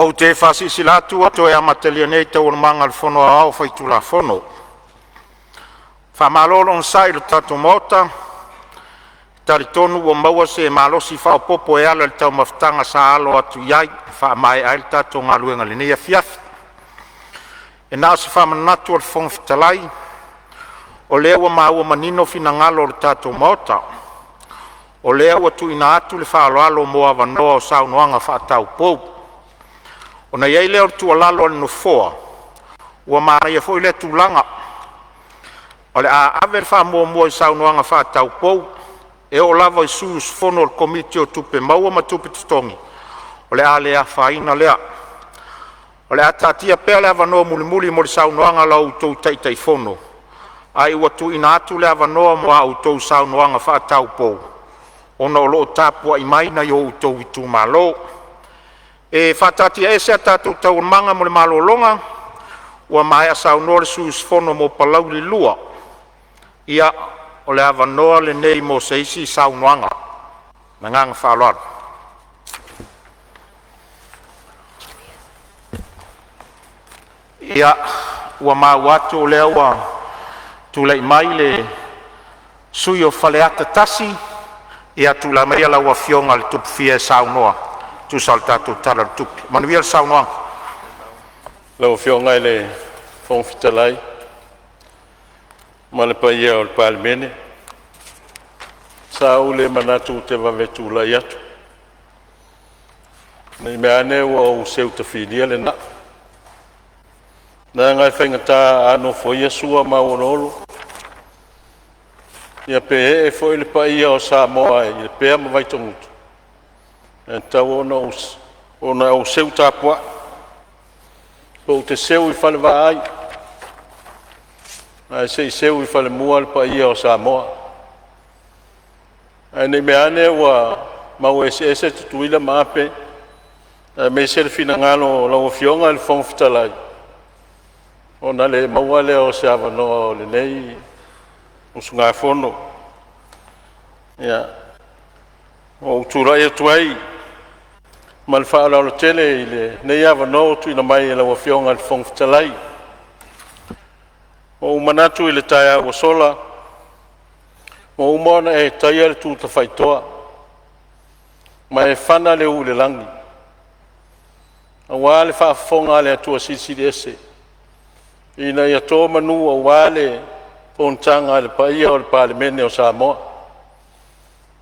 Ou te faasilasila atu ua toe amatalia nei Taualumaga a le Fono Aoao Faitulafono. Faamalo le onosai i le tatou Maota. E talitonu ua maua se malosi faaopoopo e ala i le taumafataga sa alo atu ai e faamaea le tatou galuega i lenei afiafi. E na o se faamanatu a le Fofoga Fetalai, o lea ua maua manino finagalo o le tatou Maota, o lea ua tuuina atu le faaaloalo mo avanoa o saunoaga faataupou. Ona i ai lea o le tuualalo a le Nofoa, ua manaia foi lea tulaga, o le a ave le faamuamua i saunoaga faataupou e oo lava i sui usufono o le Komiti o Tupe Maua ma Tupe Totogi, o le a le afaina lea. O le a taatia pea le avanoa mulimuli mo le saunoaga a la outou Taitaifono, ae ua tuuina atu le avanoa mo a outou saunoaga faataupou ona o lo o tapuai mai nai o outou itumalo. E faataatiaese a tatou Taualumaga mo le malologa ua maea saunoa le sui usufono mo Palauli 2. Ia, o le avanoa lenei mo se isi saunoaga. Ma le agaga faaaloalo. Ia, ua maua atu o lea ua tulai mai le sui usufono mo Faleata 1. Ia, tulai maia lau Afioga i le Tupufia e saunoa e tusa o le tatou Tala o le Tupe. Manuia le saunoaga. Lau Afioga i le Fofoga Fetalai ma le paia o le Palemene, sa ou le manatu ou te vave tulai atu, ne i meaane ua ou seu tafilia le na'u, leaga e faigata a nofoia Sua ma Auoloolo, ia pe ee foi le paia o Samoa i Lepea ma Vaitogutu, e tatau ona ou seu tapuai, pe ou te seu i falevaai ae se i seu i falemua le paia o Samoa. Ae ne i meaane ua maua eseese Tutuila ma Ape, aemaise le finagalo o lau Afioga i le Fofoga Fetalai, ona le maua lea o se avanoa o lenei usugafono. Ia, ua ou tulai atu ai ma le faaaloalo tele i lenei avanoa ua tuuina mai e lau Afioga i le Fofoga Fetalai. Ua ou manatu i le taeao ua sola ua uma ona e taia le tu tafaitoa ma e fana le ū i le lagi aua le faafofoga a le Atua Silisili Ese ina ia to manu aua le fonotaga a le paia o le Palemene o Samoa.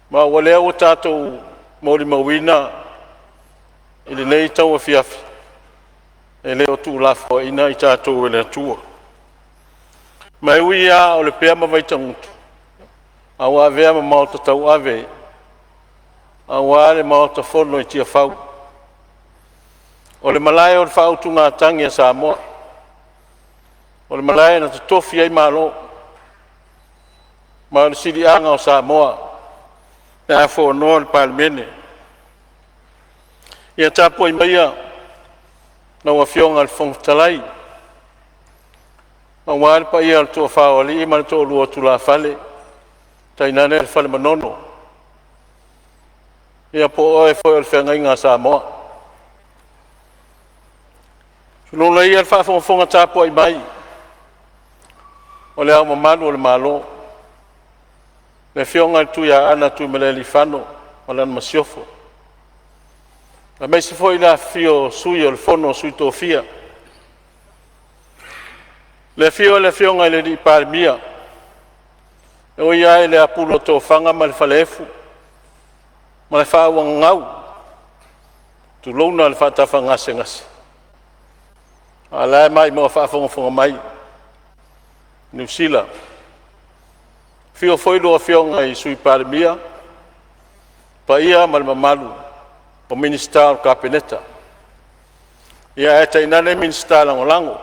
Ma o lea ua tatou molimauina i lenei tauafiafi, e le o tuulafoaiina i tatou e le Atua. Ma e ui lava o Lepea ma Vaitagutu a ua avea ma maota tauave aua le Maota Fono i Tiafau, o le Malae o le faautugatagi a Samoa, o le Malae na totofi ai Malo, ma o le siliaga o Samoa pe a fonoa le Palemene. Ia tapuai maia lau Afioga i le Fofoga Fetalai aua le paia o le toafa o alii ma le toalua o tulafale, tainane le Fale Manono, ia po o oe foi o le Feagaiga a Samoa. Tulouna ia le faafogafoga tapuai mai o Le Ao Mamalu o le Malo, le Afioga i le Tuiaana Tuimalealiifano ma lana Masiofo, aemaise foi le afifio o Sui o le Fono a Sui Tofia, le afio o le Afioga i le Palemia, e ui lava i le apulu o tofaga ma le falaefu ma le faauagagau, tulouna le faatafagasegase, a o la e maimoa faafogafoga mai Niu Sila. Afio foi lua Afioga i le Sui Palemia, paia ma le mamalu o Minisita o le Kapeneta, ae tainane Minisita Lagolago.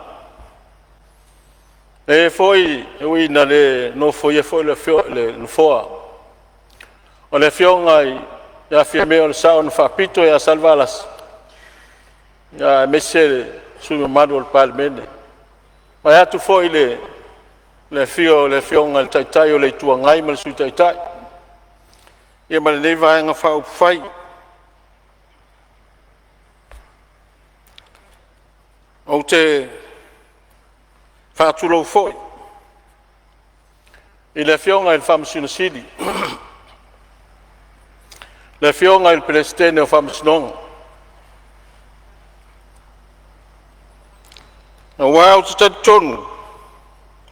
E foi e ui ina le nofoia foi le nofoa o le Afioga ia Fiame o le Sao na Faapito ia Salevalasi, aemaise sui usufono mamalu o le Palemene, vaeatu foi le afio o le Afioga i le Taitai o le Itu Agai ma le Sui Taitai, ia ma lenei Vaega Faaupufai. Ou te faatulou foi i le Afioga i le Faamasino Sili, le Afioga i le Peresetene o Faamasinoga, aua ou te talitonu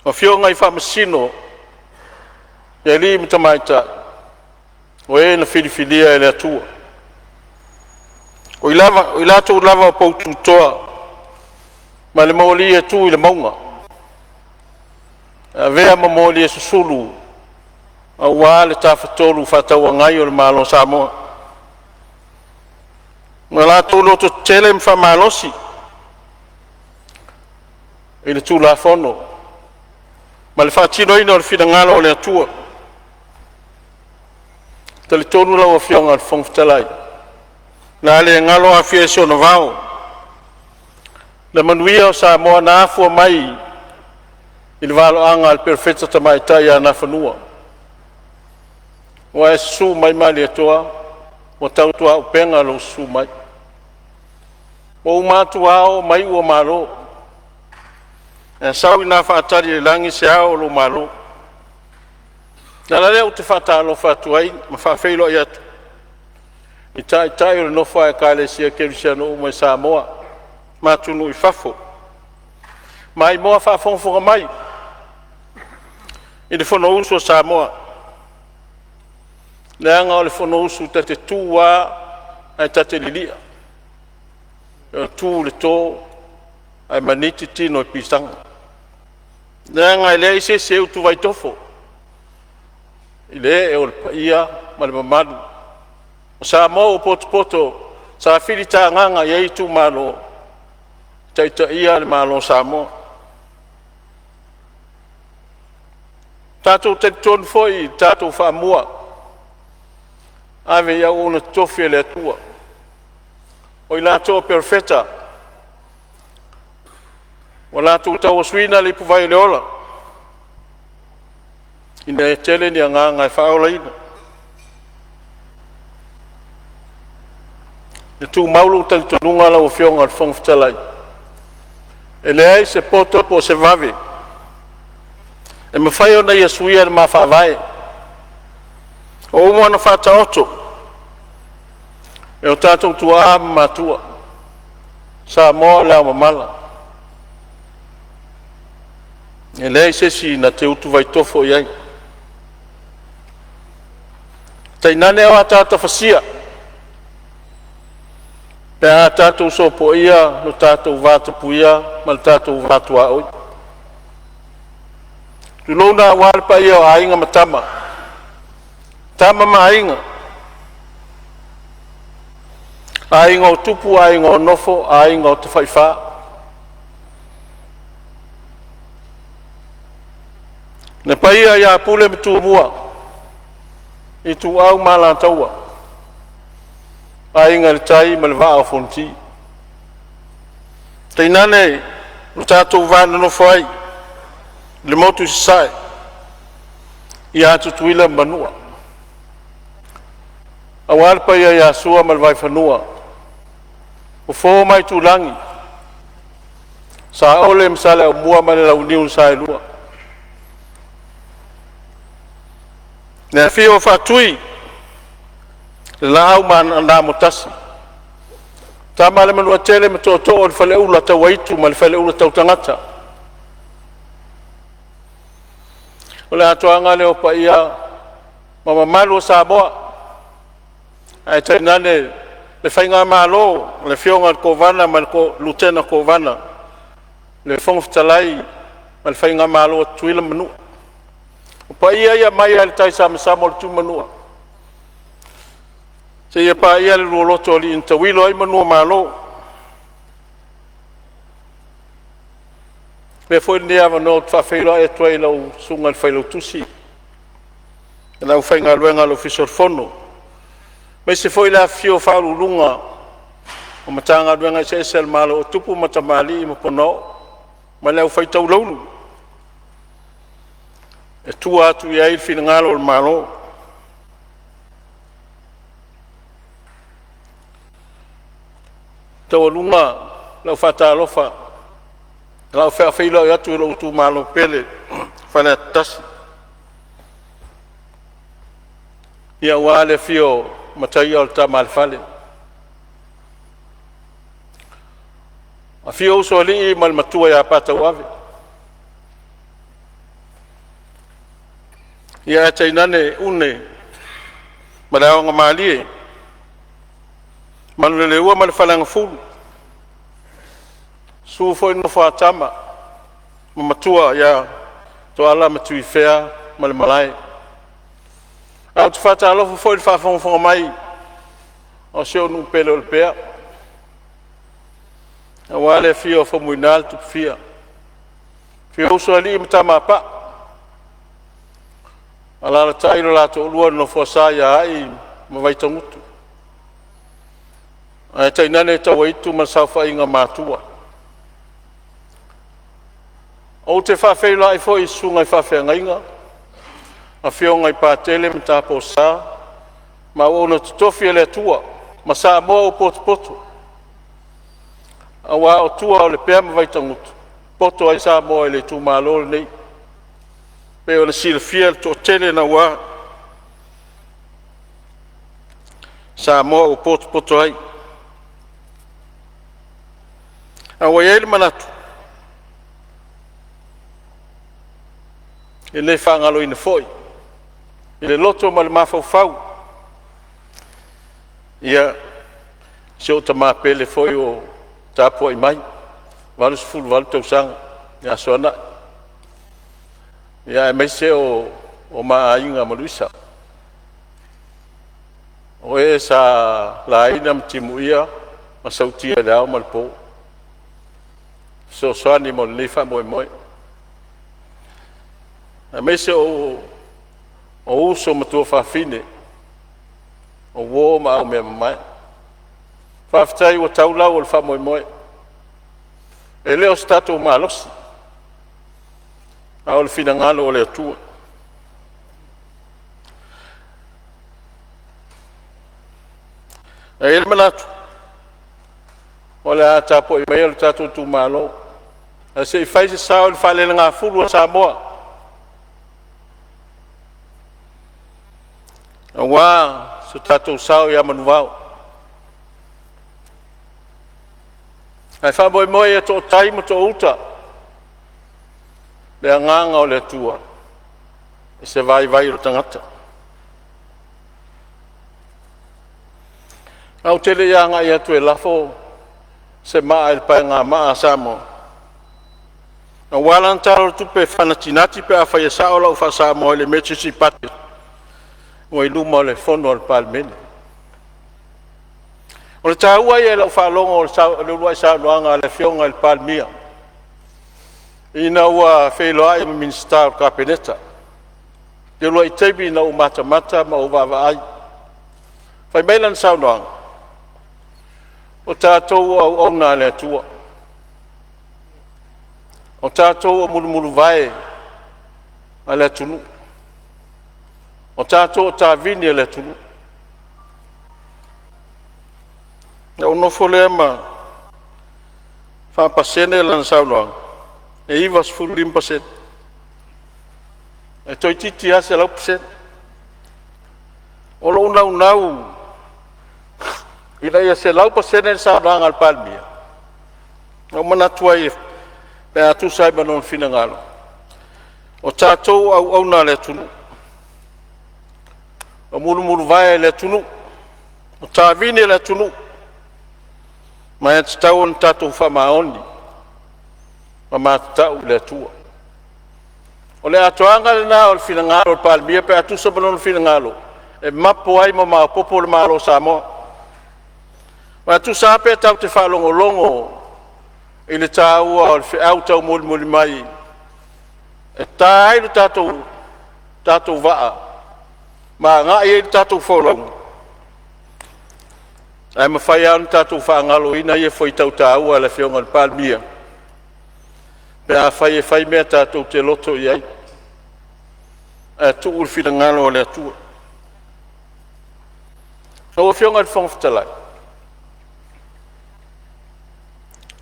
o Afioga i Faamasino i alii ma tamaitai, o e na filifilia e le Atua, o i latou lava o pou tutoa ma le moli e tu i le mauga, e avea ma moli e susulu aua le Tafatolu Fefaatauagai o le Malo o Samoa, ma latou lototetele ma faamalosi i le Tulafono ma le faatinoina o le finagalo o le Atua. E talitonu lau Afioga i le Fofoga Fetalai, o le a le galo Afia i sona vao, le manuia o Samoa na afua mai i le valoaga a le Perofeta Tamaitai ia Nafanua. Ua e susu mai Malietoa, ua tautuaupega lou susu mai. Ua uma atu ao ma iu o Malo, ae sau ina faatali e le lagi se ao o lou malo. O le ala lea ou te faatalofa atu ai ma faafeiloai atu i taitai o le nofo a Ekalesia Kerisiano uma i Samoa ma atunuu i fafo, maimoa faafogafoga mai i le Fonousu a Samoa, leaga o le Fonousu ta te tu lava ae ta te lilia, e tu i le to ae maniti tino i pisaga, leaga e leai se isi e utuvai tofo i le ee o le paia ma le mamalu o Samoa ua potopoto sa filitagaga i ai itumalo e taitaia le Malo o Samoa. Tatou te talitonu foi i le tatou faamua ave i auauna totofi a le Atua, o i latou o Perofeta ua latou tauasuina le ipuvai o le ola, ina ia tele ni agaga e faaolaina. E tumau lou talitonuga lau Afioga i le Fofoga Fetalai, e leai se poto po o se vave e mafai ona ia suia le ma Faavae, ua uma ona faataoto e o tatou tuaa ma matua, o Samoa o le aomamala, e leai se isi na te utuvai tofo i ai, tainane o ataata fasia pe a tatou sopoia lo tatou vatapuia ma le tatou va tuaoi. Tulouna aua le paia o Aiga ma Tama, Tama ma Aiga, Aiga o Tupu, Aiga o Nofo, Aiga o Tafaifa, le paia ia Pule ma Tumua, Ituau ma Alataua, Aiga i le Tai ma le Vaa o Fonoti. Tainane lo tatou va nonofo ai i le motu i Sasae ia Tutuila ma Manua, aua le paia ia Sua ma le Vaifanua, Fofo ma Aitulagi, Saole ma Saleaaumua ma le Launiu na Saelua. Le afio o Faatui le Laau na Amotasi, Tama a le Manuatele ma Tootoo o le Faleula Tauaitu ma le Faleula Tautagata. O le atoaga lea o paia ma mamalu o Samoa, ae tainane le Faigamalo a le Afioga i le Kovana ma le Lutena Kovana, le Fofoga Fetalai ma le Faigamalo a Tutuila ma Manua. O paia ia mai lava i le taisamasama o le Tuimanua seia paia le lua loto o alii na tauilo ai manu o Malo. Avea foi lenei avanoa ou te faafeiloai atu ai i lau Susuga i le Failautusi ma le aufaigaluega a le Ofisa o le Fono, aemaise foi le afifio o Ofisa Sili o Pulega o Matagaluega eseese a le Malo, o tupu ma tamalii ma ponao ma le aufai taulaulu e tua atu i ai le finagalo o le Malo. E taualuga lau faatalofa A faafeiloai atu i lou itumalo pele Faleata 1, aua le afio o Mataia o le Tama a le Fale, afio Usoalii ma le Matua ia Patauave, ae tainane Une ma le Aogomalie, Manuleleua ma le Faleagafulu, susu foi le Nofoatama ma Matua ia Tuala ma Tuifea ma le Malae. Ae ou te faatalofa foi i le faafogafoga mai a si ou nuu pele o Lepea, aua le afio o Faumuina le Tupufia, afio Usoalii ma Tamapaa, alaalatai lo la toalua le Nofoasa ia Ai ma Vaitagutu, ae tainane Tauaitu ma le saofaiga a Matua. Ou te faafeiloai foi i susuga i faafeagaiga, afioga i Patele ma Taposa ma auauna totofi a le Atua ma Samoa ua potopoto, aua o tua o Lepea ma Vaitagutu e poto ai Samoa i le itumalo lenei, e pei ona silafia le toatele naua Samoa ua potopoto ai. A ua i ai le manatu, e le faagaloina foi i le loto ma le mafaufau ia si ou tama pele foi o tapuai mai, 88 tausaga ia Soanai, aemaise o ma aiga ma Luisa, o e sa laina ma timuia ma sautia i le ao ma le po, e fesoasoani mo lenei faamoemoe. Aemaise o uso ma tuafafine, o uo ma aumeamamae. Faafetai ua tau lau o le faamoemoe. E le o se tatou malosi, a o le finagalo o le Atua. Ae i ai le manatu, o le a tapuai maia lo tatou itumalo ae se i fai se sao i le faalelegafulu a Samoa aua so tatou sao ia Manuvao. Ae faamoemoe ia to'atai ma to'auta le agaga o le Atua i se vaivai o le tagata. Ae ou te le i agai atu e lafo se maa i le paegamaa a Samoa aua lana Tala o le Tupe faanatinati pe afai e sao lau faa-Samoa i le emergency budget ua i luma o le Fono a le Palemene. O le taua ia i lau faalogo o le uluai saunoaga a le Afioga i le Palemia ina ua feiloai ma Minisita o le Kapeneta i le uluai taimi na ou matamata ma ou vaavaai. Fai mai lana saunoaga, “O tatou o auauna a le Atua, o tatou o mulumuluvae a le atunuu, o tatou o tavini a le atunuu.” Ona ou nofo lea ma faapasene lana saunoaga, e 95%, e toeitiiti lava 100%. O lou naunau ina ia 100% le saunoaga a le Palemia, na ou manatu ai pe a tusa ai ma lona finagalo, o tatou o auauna a le atunuu, o mulumuluvae o le atunuu, o tavini a le atunuu, ma e tatau ona tatou faamaoni ma matatau i le Atua. O le atoaga lena o le finagalo o le Palemia pe a tusa ma lona finagalo e mapo ai ma maopoopo le Malo o Samoa. Aua e tusa lava pe tatou te faalogologo i le taua o le feau taumolimoli mai e ta ai lo tatou vaa ma agai ai le tatou folauga, ae mafai lava ona tatou faagaloina ia fuaitau taua a le Afioga i le Palemia pe afai e fai mea tatou te loto i ai ae tuu le finagalo o le Atua. Lau Afioga i le Fofoga Fetalai,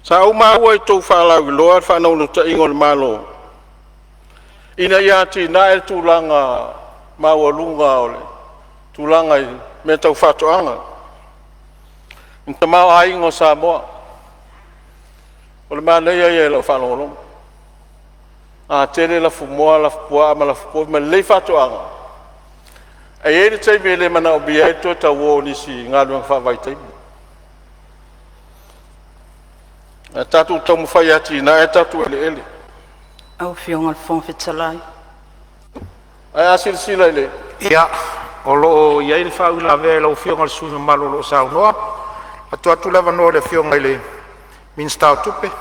Sa ou maua i a outou faalauiloa le faanaunautaiga o le Malo ina ia atiae le tulaga maualuga o le tulaga i mea tau faatoaga, i le tamaoaiga o Samoa. O le manaia ia i lau faalogologo, a tele lafumoā, lafupuaa ma lafupovi ma lelei faatoaga, e i ai le taimi e le manaomia ai le toe tau o o nisi i galuega faavaitaimi. Ae tatou taumafai e atiae a tatou eleele. Lau Afioga i le Fofoga Fetalai… Ae a silasila i le O lo o i ai le faauilavea a lau Afioga i le sui usufono mamalu o lo o saunoa. E tuu atu le avanoa i le Afioga i le Minisita o Tupe.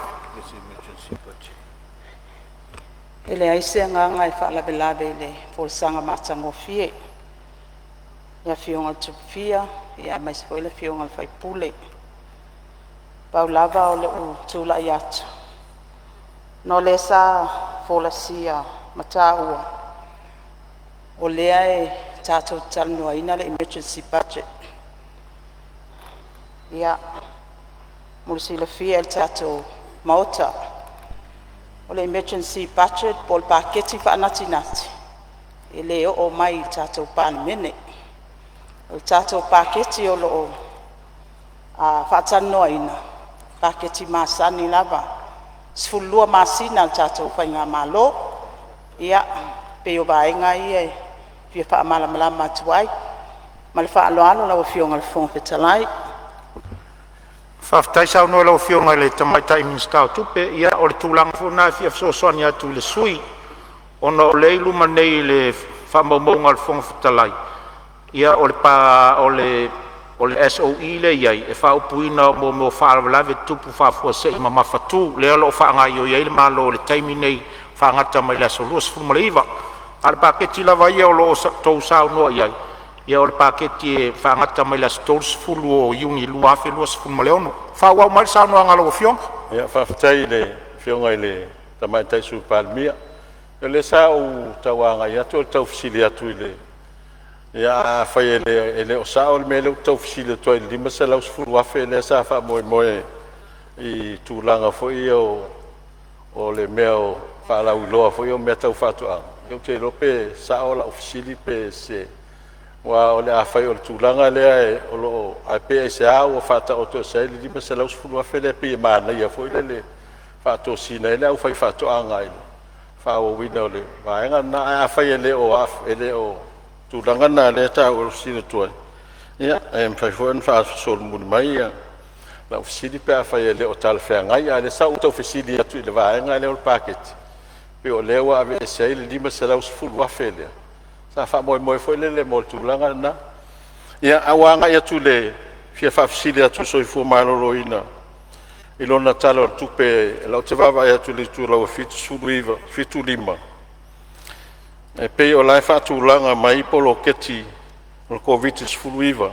E leai se agaga e faalavelave i le folasaga matagofie a le Afioga ia Tupulia aemaise foi le Afioga i le sui usufono. Pau lava o lou tulai atu ona o lea sa folasia ma taua o lea tatou te talanoaina le emergency budget. Ia, mo le silafia e le tatou Maota, o le emergency budget po o le paketi faanatinati e le oo mai i le tatou Palemene. O le tatou paketi o lo o faatalanoaina, o paketi masani lava, 12 masina a le tatou faigamalo. Ia, pei o vaega ia e fia faamalamalama atu ai. Ma le faaaloalo lau Afioga i le Fofoga Fetalai. Faafetai saunoa i lau Afioga i le Tamaitai Minisita o Tupe. Ia o le tulaga foi lena e fia fesoasoani atu i le sui usufono, ona o lea e i luma nei i faamaumauga a le Fofoga Fetalai, o le SOE lea e i ai, e faaupuina o faalavelave tutupu faafuasei mamafatu, lea o lo o faagaioi ai le Malo i le taimi nei, faagata mai le aso 29. A o le paketi lava ia o lo o outou saunoa i ai, ia o le paketi e faagata mai le aso 30 Iuni 2026. Faaauau mai le saunoaga a lau Afioga. Faafetai i le Afioga i le Tamaitai Sui Palemia. O lea sa ou tau agai atu o le tau fesili atu i le… Ia afai e le o sao le mea lea ou te tau fesili atu ai i le $510,000 lea sa faamoemoe i tulaga foi ia o le mea o faalauiloa foi ia o mea tau faatoaga, ou te le iloa pe sao lau fesili pe sese. Aua afai o le tulaga lea o lo o… ae pe aisea ua faataoto ese ai le $510,000 lea pei e manaia foi lele e faatosina ai le aufaifaatoaga i le faaauauina o le vaega lena. Ae afai e le o tulaga na o lea e taua e fesili atu ai, ia e mafai foi ona faasolomuli mai lau fesili pe afai e le o talafeagai. A o lea sa ou tau fesili atu i le vaega lea o le paketi, pei o lea ua aveese ai le $510,000 lea sa faamoemoe foi lele mo le tulaga lena. Ia, ae ua agai atu i le fia faafesili atu i le Soifua Maloloina i lona Tala o le Tupe, o lea ou te vaavaai atu i le itulau e 75, e pei o la e faatulaga mai poloketi o le Koviti-19,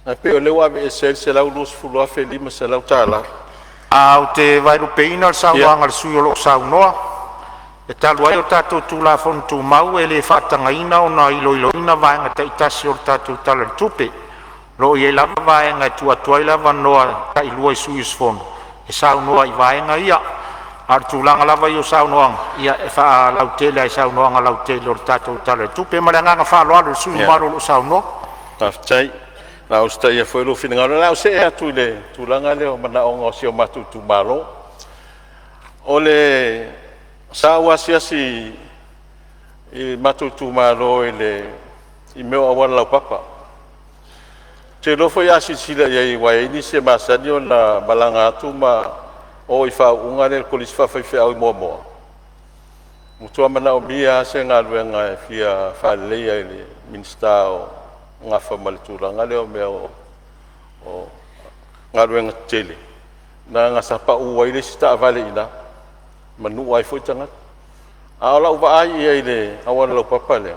ae pei o lea ua aveese ai le $120,500. Ou te vaelupeina le saunoaga a le sui usufono o lo o saunoa, e talu ai o tatou Tulafono Tumau e le faatagaina ona iloiloina Vaega taitasi o le tatou Tala o le Tupe. O lo o i ai lava vaega e tuu atu ai le avanoa tailua i sui usufono e saunoa ai i vaega ia. A o le tulaga lava ia o saunoaga, ia e faalautele lava i saunoaga lautele o le tatou Tala o le Tupe. Ma le agaga faaaloalo i le sui usufono mamalu o lo o saunoa. Faafetai. O le a usitaia foi lou finagalo. O le a ou see atu i le tulaga lea o manaoga o si o matou itumalo. Sa ou asiasi i le matou itumalo i mea o auala laupapa. Ou te iloa foi a silasila i ai aua e i ai nisi e masani ona malaga atu ma o i faauuga lea i le Kolisi Faafaifeau i Moamoa, ua matua manaomia lava se galuega e fia faaleleia i le Minisita o nafa ma le tulaga lea o mea o galuega tetele, leaga sa pau ai le isi taavale i ina, manua ai foi tagata. A o lau vaai i ai i le auala laupapa lea,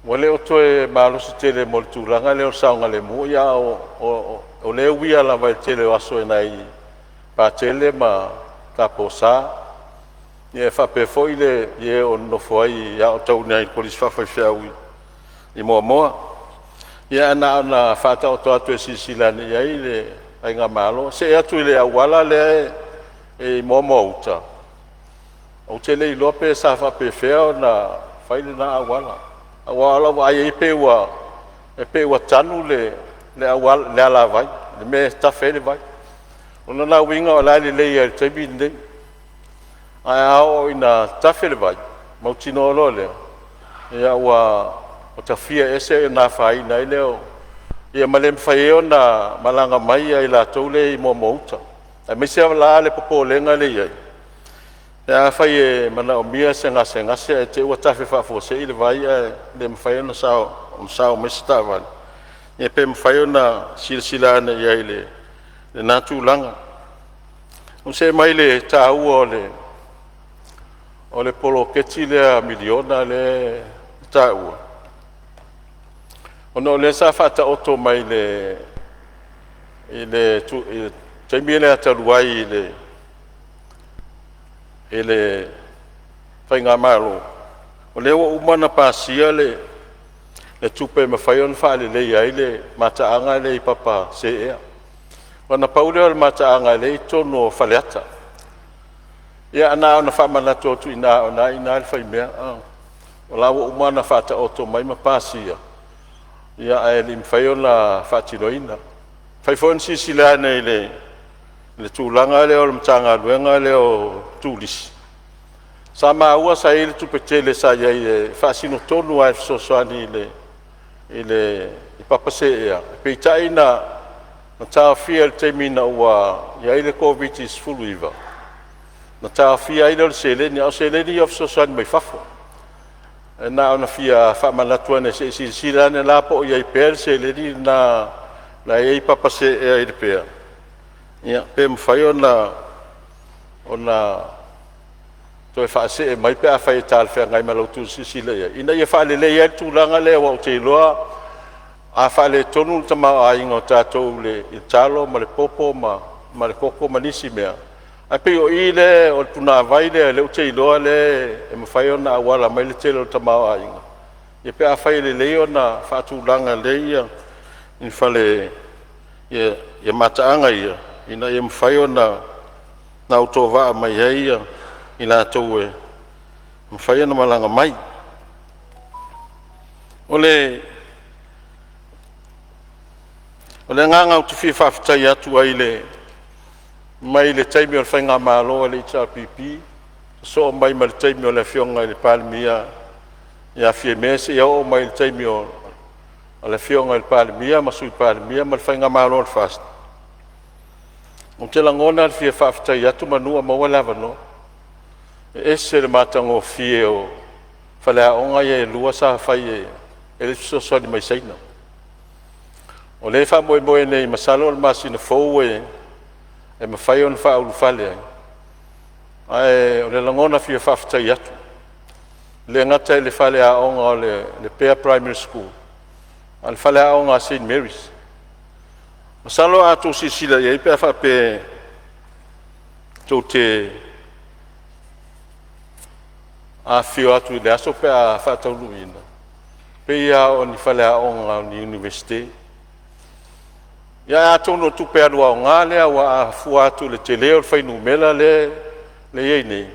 ua le o toe malosi tele mo le tulaga lea o le saogalemu, a o lea e uia lava i le tele o aso e nai Patele ma Taposa, e faapea foi i e o lo o nonofo ai i aotau i le Kolisi Faafaifeau i Moamoa. Ia ae na ona faataoto atu e silasila ane i ai le Faigamalo. See atu i le auala lea e i Moamoa Uta, ou te le iloa pe sa faapefea ona fai lena auala, aua o lau vaai i ai e pei ua tanu le alavai i le mea e tafe ai le vai. O lona uiga o la e lelei lava i le taimi lenei, ae a oo ina tafe le vai, mautinoa loa lea ua tafia ese ona afaina ai lea ma le mafai ai ona malaga mai i latou ia i Moamoa Uta. Aemaise lava la le popolega lea e i ai pe afai e manaomia se gasegase ae te i ua tafe faafuasei le vai ae le mafai ona sao mai se taavale, ia pe mafai ona silasila ane i ai i lena tulaga. Ona ou see mai lea i le taua o le poloketi lea miliona lea e taua, ona o lea sa faataoto mai i le taimi lea talu ai i le faigamalo, o lea ua uma ona pasia le tupe e mafai ona faaleleia ai le mataaga lea i papa seea. Aua na pau lea o le mataaga lea e i totonu o Faleata. Ia na ona faamanatu atu i ina o lena e i ina le faimea a. O la ua uma ona faataoto mai ma pasia, ae le i mafai ona faatinoina. Mafai foi ona silasila ane i le tulaga lea o le Matagaluega lea o Turisi, sa maua sa i ai le tupe tele sa i ai e faasino tonu lava e fesoasoani i papa seea, peitai na taofia i le taimi ina ua i ai le Koviti-19, na taofia ai lea o le seleni, a o seleni ia o fesoasoani mai fafo. E na ona fia faamanatu ane se i silasila ane la po o i ai pea le seleni lena la e i ai papa seea i Lepea pe mafai ona toe faasee mai pe afai e talafeagai ma la outou silasila i ai ina ia faaleleia ai le tulaga lea, aua ou te iloa a faaletonu le tamaoaiga o tatou i le talo ma le popo ma le koko ma nisi mea, ae pei o i lea o le punavai lea ou te iloa lea e mafai ona auala mai ai le tele o le tamaoaiga pe afai e lelei ona faatulaga lelei ni fale mataaga ia ina ia mafai ona autovaa mai ai i latou e mafai ona malaga mai. O le agaga ou te fia faafetai atu ai mai le taimi o le faigamalo a le HRPP sosoo mai ma le taimi o le Afioga i le Palemia ia Fiame seia oo mai i le taimi o le Afioga i le Palemia ma le Sui Palemia ma le faigamalo a le FAST, ou te lagona le fia faafetai atu meamanu o maua le avanoa. E ese le matagofie o faleaoga ia e 2 sa fai e le fesoasoani mai Saina. O lea e faamoemoe nei masalo o le masina fou e mafai ona faaulufale ai, ae o le lagona e fia faafetai atu. E le gata i le faleaoga o le Lepea Primary School a o le faleaoga a Saint Mary's. Masalo a outou silasila i ai pe a faapea tou te afifio atu i le aso pe a faataunuuina, pei lava o ni faleaoga o ni Iunivesite. Ia atonu o tupe alu aoga lea aua a fua atu i le tele o le fuainumera lea e i ai nei,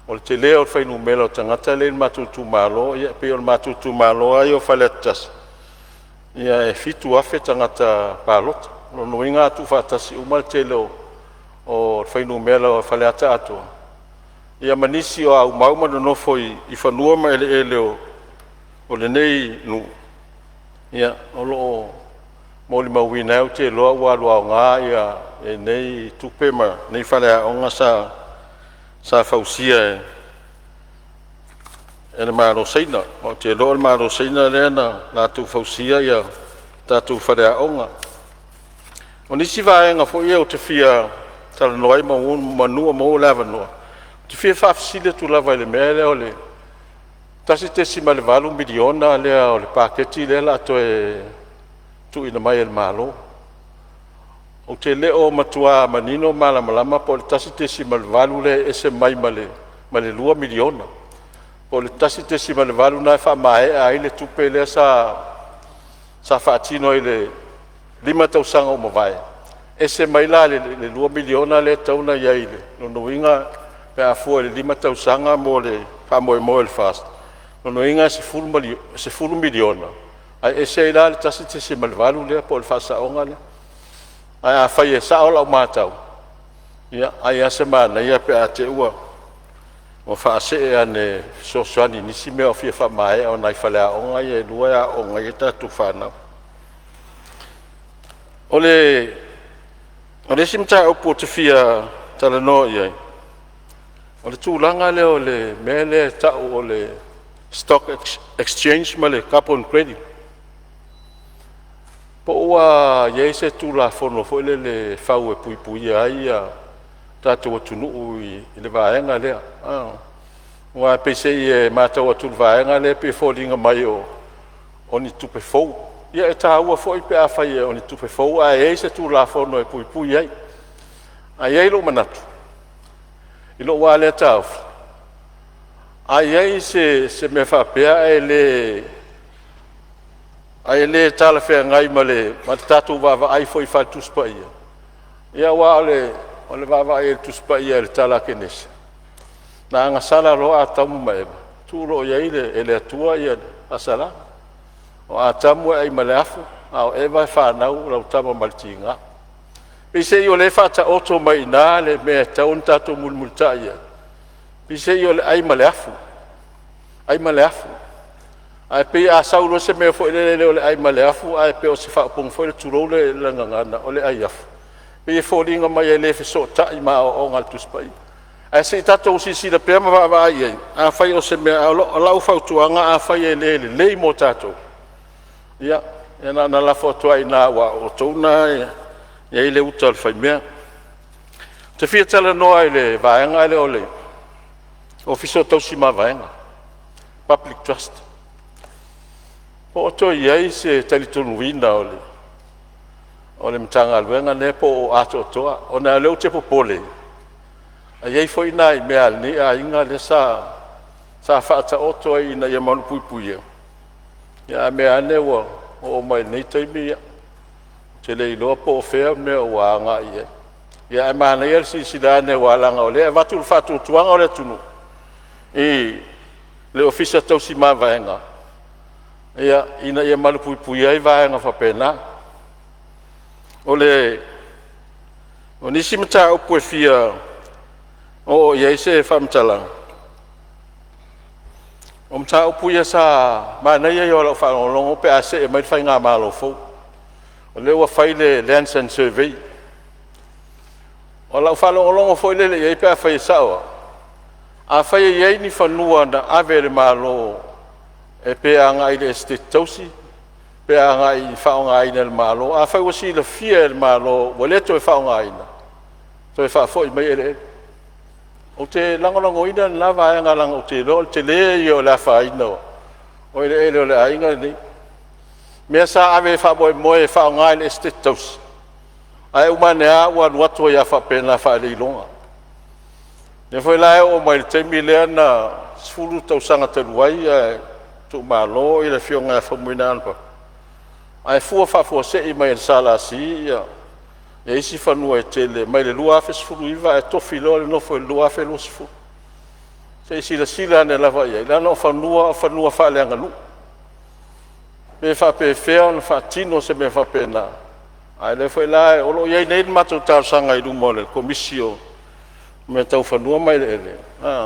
o le tele o le fuainumera o tagata lea e i le matou itumalo. Ia pei o le matou itumalo lava ia o Faleata 1, e 7,000 tagata palota. O lona uiga a tuufaatasi uma le tele o fuainumera o Faleata atoa ia ma nisi o aumau ma nonofo i fanua ma eleele o lenei nuu, ia o lo o molimauina ai. Ou te iloa ua alu aoga lenei tupe ma lenei faleaoga sa fausia e le Malo o Saina. Ma ou te iloa o le Malo o Saina lea na latou fausia ia tatou faleaoga. O nisi vaega foi ia ou te fia talanoa ai meamanu o maua le avanoa, ou te fia faafesili atu lava i le mea lea o le $1.8 miliona lea o le paketi lea o le a toe tuuina mai e le Malo. Ou te le o matua manino ma malamalama po o le 1.8 lea e ese mai ma le $2 miliona. Po o le 1.8 lena e faamaea ai le tupe lea sa faatino i le 5 tausaga ua mavae. Ese mai la le $2 miliona lea e tatau ona i ai, lona uiga pe a fua i le 5 tausaga mo le faamoemoe o le FAST, lona uiga e $10 miliona ae ese ai la le 1.8 lea po o le faasaoga lea. Ae afai e sao lau matau, ia ai lava se manaia pe a te i ua faasee ane e fesoasoani i nisi mea o fia faamaea o nai faleaoga ia e 2 e aooga ai a tatou fanau. O le isi mataupu ou te fia talanoa i ai, o le tulaga lea o le mea lea e tau o le stock exchange ma le carbon credit. Po o ua i ai se Tulafono foi lele e fau e puipuia ai le tatou atunuu i le vaega lea? Aua peiseai e matau atu i le vaega lea pei e foliga mai o ni tupe fou. Ia e taua foi pe afai o ni tupe fou ae i ai se Tulafono e puipui ai. Ae i ai lou manatu i lou lava lea taofi, a i ai se mea faapea ae le talafeagai ma le tatou vaavaai foi faale-Tusi Paia, aua o le vaavaai a le Tusi Paia i le tala a Kenese, na agasala loa Atamu ma Eva, tuu loa i ai e le Atua le faasalaga. O Atamu e ai ma le afu, a o Eva e fanau o lau tama ma le tiga. Peiseai o lea e faataoto mai i ina le mea e tatau ona tatou mulimulitai i ai, peiseai o le ai ma le afu, ai ma le afu. Ae pei a sau loa se mea foi lele e le o le ai ma le afu ae pei o se faaupuga foi lea tulou le gagana, o le ai afu, pei e foliga mai e le fesootai ma aoaoga a le Tusi Paia. Ae se i tatou silasila pea ma vaavaai i ai, afai o se mea… Ae o lau fautuaga afai e le lelei mo tatou, ia na ona lafo atu lava i ina aua o outou lena e i ai le uta a le faimea. Ou te fia talanoa i le vaega lea o le Ofisa o Tausi Mavaega, Public Trust. Po o toe i ai se talitonuina o le Matagaluega lenei po o atoatoa? Ona o lea ou te popole, e i ai foi nai mea a lenei aiga lea sa faataoto ai ina ia malupuipuia, ae mea ane ua oo mai lenei taimi, ou te le iloa po o fea le mea ua agai i ai. Ae manaia le silasila ane aua leaga o lea e avatu le faatuatuaga o le atunuu i le Ofisa Tausi Mavaega ina ia malupuipuia ai vaega faapena. O nisi mataupu e fia oo i ai se faamatalaga, o mataupu ia sa… Manaia ia o lau faalogologo pe a see mai le faigamalo fou, o lea ua fai le Lands Survey. O lau faalogologo foi lele i ai pe afai e sao au, afai e i ai ni fanua na ave e le Malo e pe agai i le Esetete Tausi pe agai e faaaogaina e le Malo, afai ua silafia e le Malo ua le toe faaaogaina, toe faafoi mai eleele. Ou te lagolagoina lena vaega leaga ou te iloa o le tele ia o le afaina o eleele o le aiga lenei. O mea sa ave e faamoemoe e faaaoga i le Esetete Tausi, ae uma ane lava ua alu atu ai lava faapena faaleiloga. O lea foi la e oo mai le taimi lea na 10 tausaga talu ai a o tuumalo le Afioga ia Faumuina Hon ae fua faafuasei mai e le SLC isi fanua e tele mai le 2019 ae tofi loa le nofo i le 2020. Se i silasila ane lava i ai, leaga o fanua o fanua faaleaganuu. Pe faapefea ona faatino se mea faapena? A o lea foi la o lo o i ai nei le matou talosaga i luma o le Komisi o mea tau Fanua ma Eleele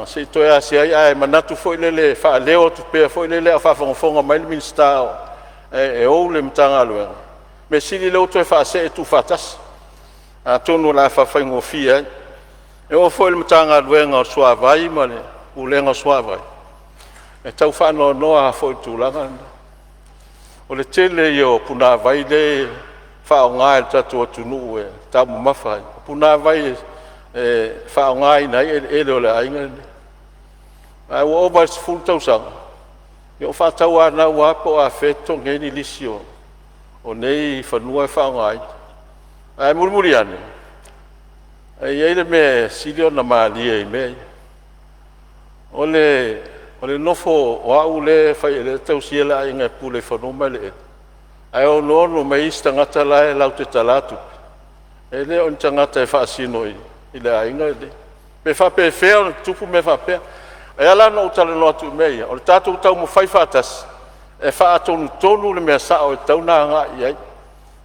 se i toe asia ai, ae manatu foi lele e faaleo atu pea foi lele a o faafogafoga mai le Minisita e ou le Matagaluega, mea sili lea ua toe faasee tuufaatasi, atonu o le a faafaigofie ai. E oo foi i le Matagaluega o le Suavai ma le Pulega o le Suavai, e tau faanoanoa lava foi i le tulaga lena. O le tele ia o punavai lea e faaaoga e le tatou atunuu e taumamafa ai, o punavai e faaaogaina ai eleele o le aiga lenei. Ae ua ova i le 10 tausaga o faatauanau lava po o afea e totogi ai ni lisi o nei fanua e faaaogaina. Ae mulimuli ane, e i ai le mea e sili ona malie i mea ia, o le nofo o au lea e tausia le aiga e pule i fanua ma eleele, ae onoono mai isi tagata la e latou te tala tupe E le o ni tagata e faasino i le aiga, pe faapefea ona tutupu mea faapea. E ala ona ou talanoa atu i mea ia, o le tatou taumafai faatasi e faatonutonu le mea sao e tatau ona agai i ai.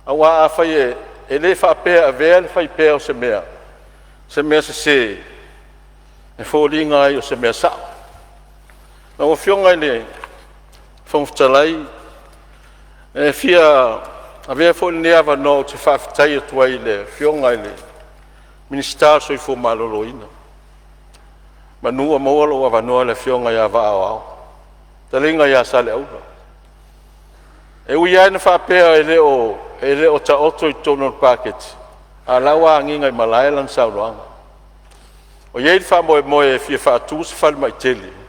Aua afai e le faapea e avea le fai pea o se mea sese e foliga ai o se mea sao. Lau Afioga i le Fofoga Fetalai, e fia avea foi lenei avanoa ou te faafetai atu ai i le Afioga i le Minisita o le Soifua Maloloina, semeamanu ua maua lou avanoa le Afioga ia Vaa o Ao, le fetalaiga ia Saleaula. E ui lava ina faapea e le o taoto i totonu o le Paketi, a o la e ua agiga i malae lana saunoaga. Ua i ai le faamoemoe e fia faatu se falemai tele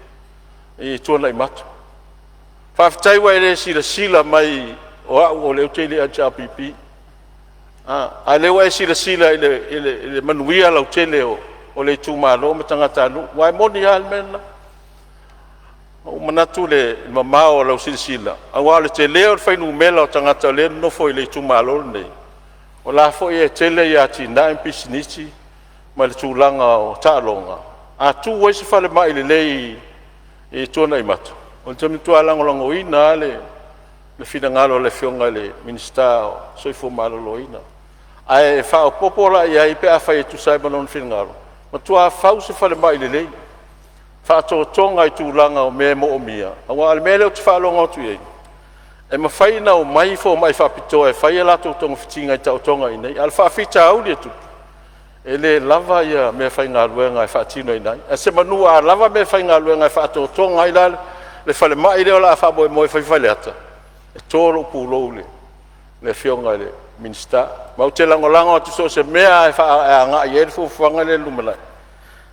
i Tuanaimato. Faafetai ua e le silasila mai o au o lea ou te i le HRPP, a o lea ua e silasila i le manuia lautele o le itumalo ma tagatanuu. Aua e moni lava le mea lena. Ua ou manatu i le mamao o lau silasila, aua o le tele o le fuainumera o tagata o lea e nonofo i le itumalo lenei, o la e foi e tele atinae ma pisinisi ma le tulaga o taaloga. A tu ai se falemai lelei i Tuanaimato, ou te matua lagolagoina lava le finagalo o le Afioga i le Minisita o le Soifua Maloloina. Ae faaopoopo la i ai pe afai e tusa ai ma lona finagalo, matua fau se falemai lelei, faatotoga i tulaga o mea e moomia. Aua o le mea lea ou te faalogo atu i ai, e mafai ona omai fomai faapitoa e fai a latou togafitiga i taotoga i inei. A o le faafitauli e tupu, e le lava meafaigaluega e faatinoina ai. Ae semanu a lava meafaigaluega e faatotoga ai la le falemai lea o le a faamoemoe e fai i Faleata, e to lou pulou i le Afioga i le Minisita. Ma ou te lagolago atu i so o se mea lava e agai i ai le fuafuaga lea i le lumanai,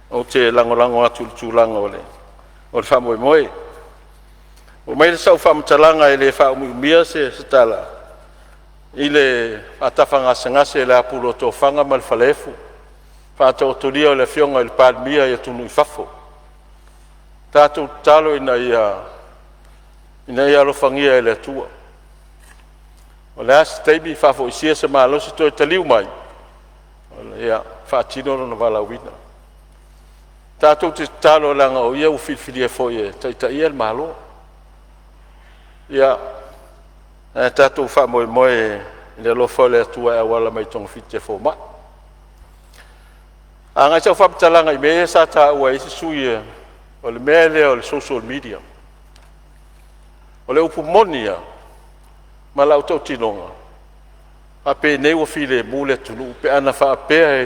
ou te lagolago atu i le tulaga o le faamoemoe. Oo mai lea o sau faamatalaga e le faaumiumia se tala i le faatafa gasegase i le apulu o tofaga ma le falaefu i le faataotolia o le Afioga i le Palemia i atunuu i fafo. Tatou tatalo ina ia alofagia e le Atua. O le a se taimi faafoisia se malosi toe taliu mai, ia faatino lona valaauina. Tatou te tatalo leaga o Ia ua filifilia foi e taitaia le Malo. Ia, ae tatou faamoemoe i le alofa o le Atua e auala mai i togafiti a fomai. Agai sau faamatalaga i mea ia sa taua e isi sui usufono, o le mea lea o le social media. O le upu moni lava ma lau tautinoga, faapenei ua filemu le atunuu pe ana faapea e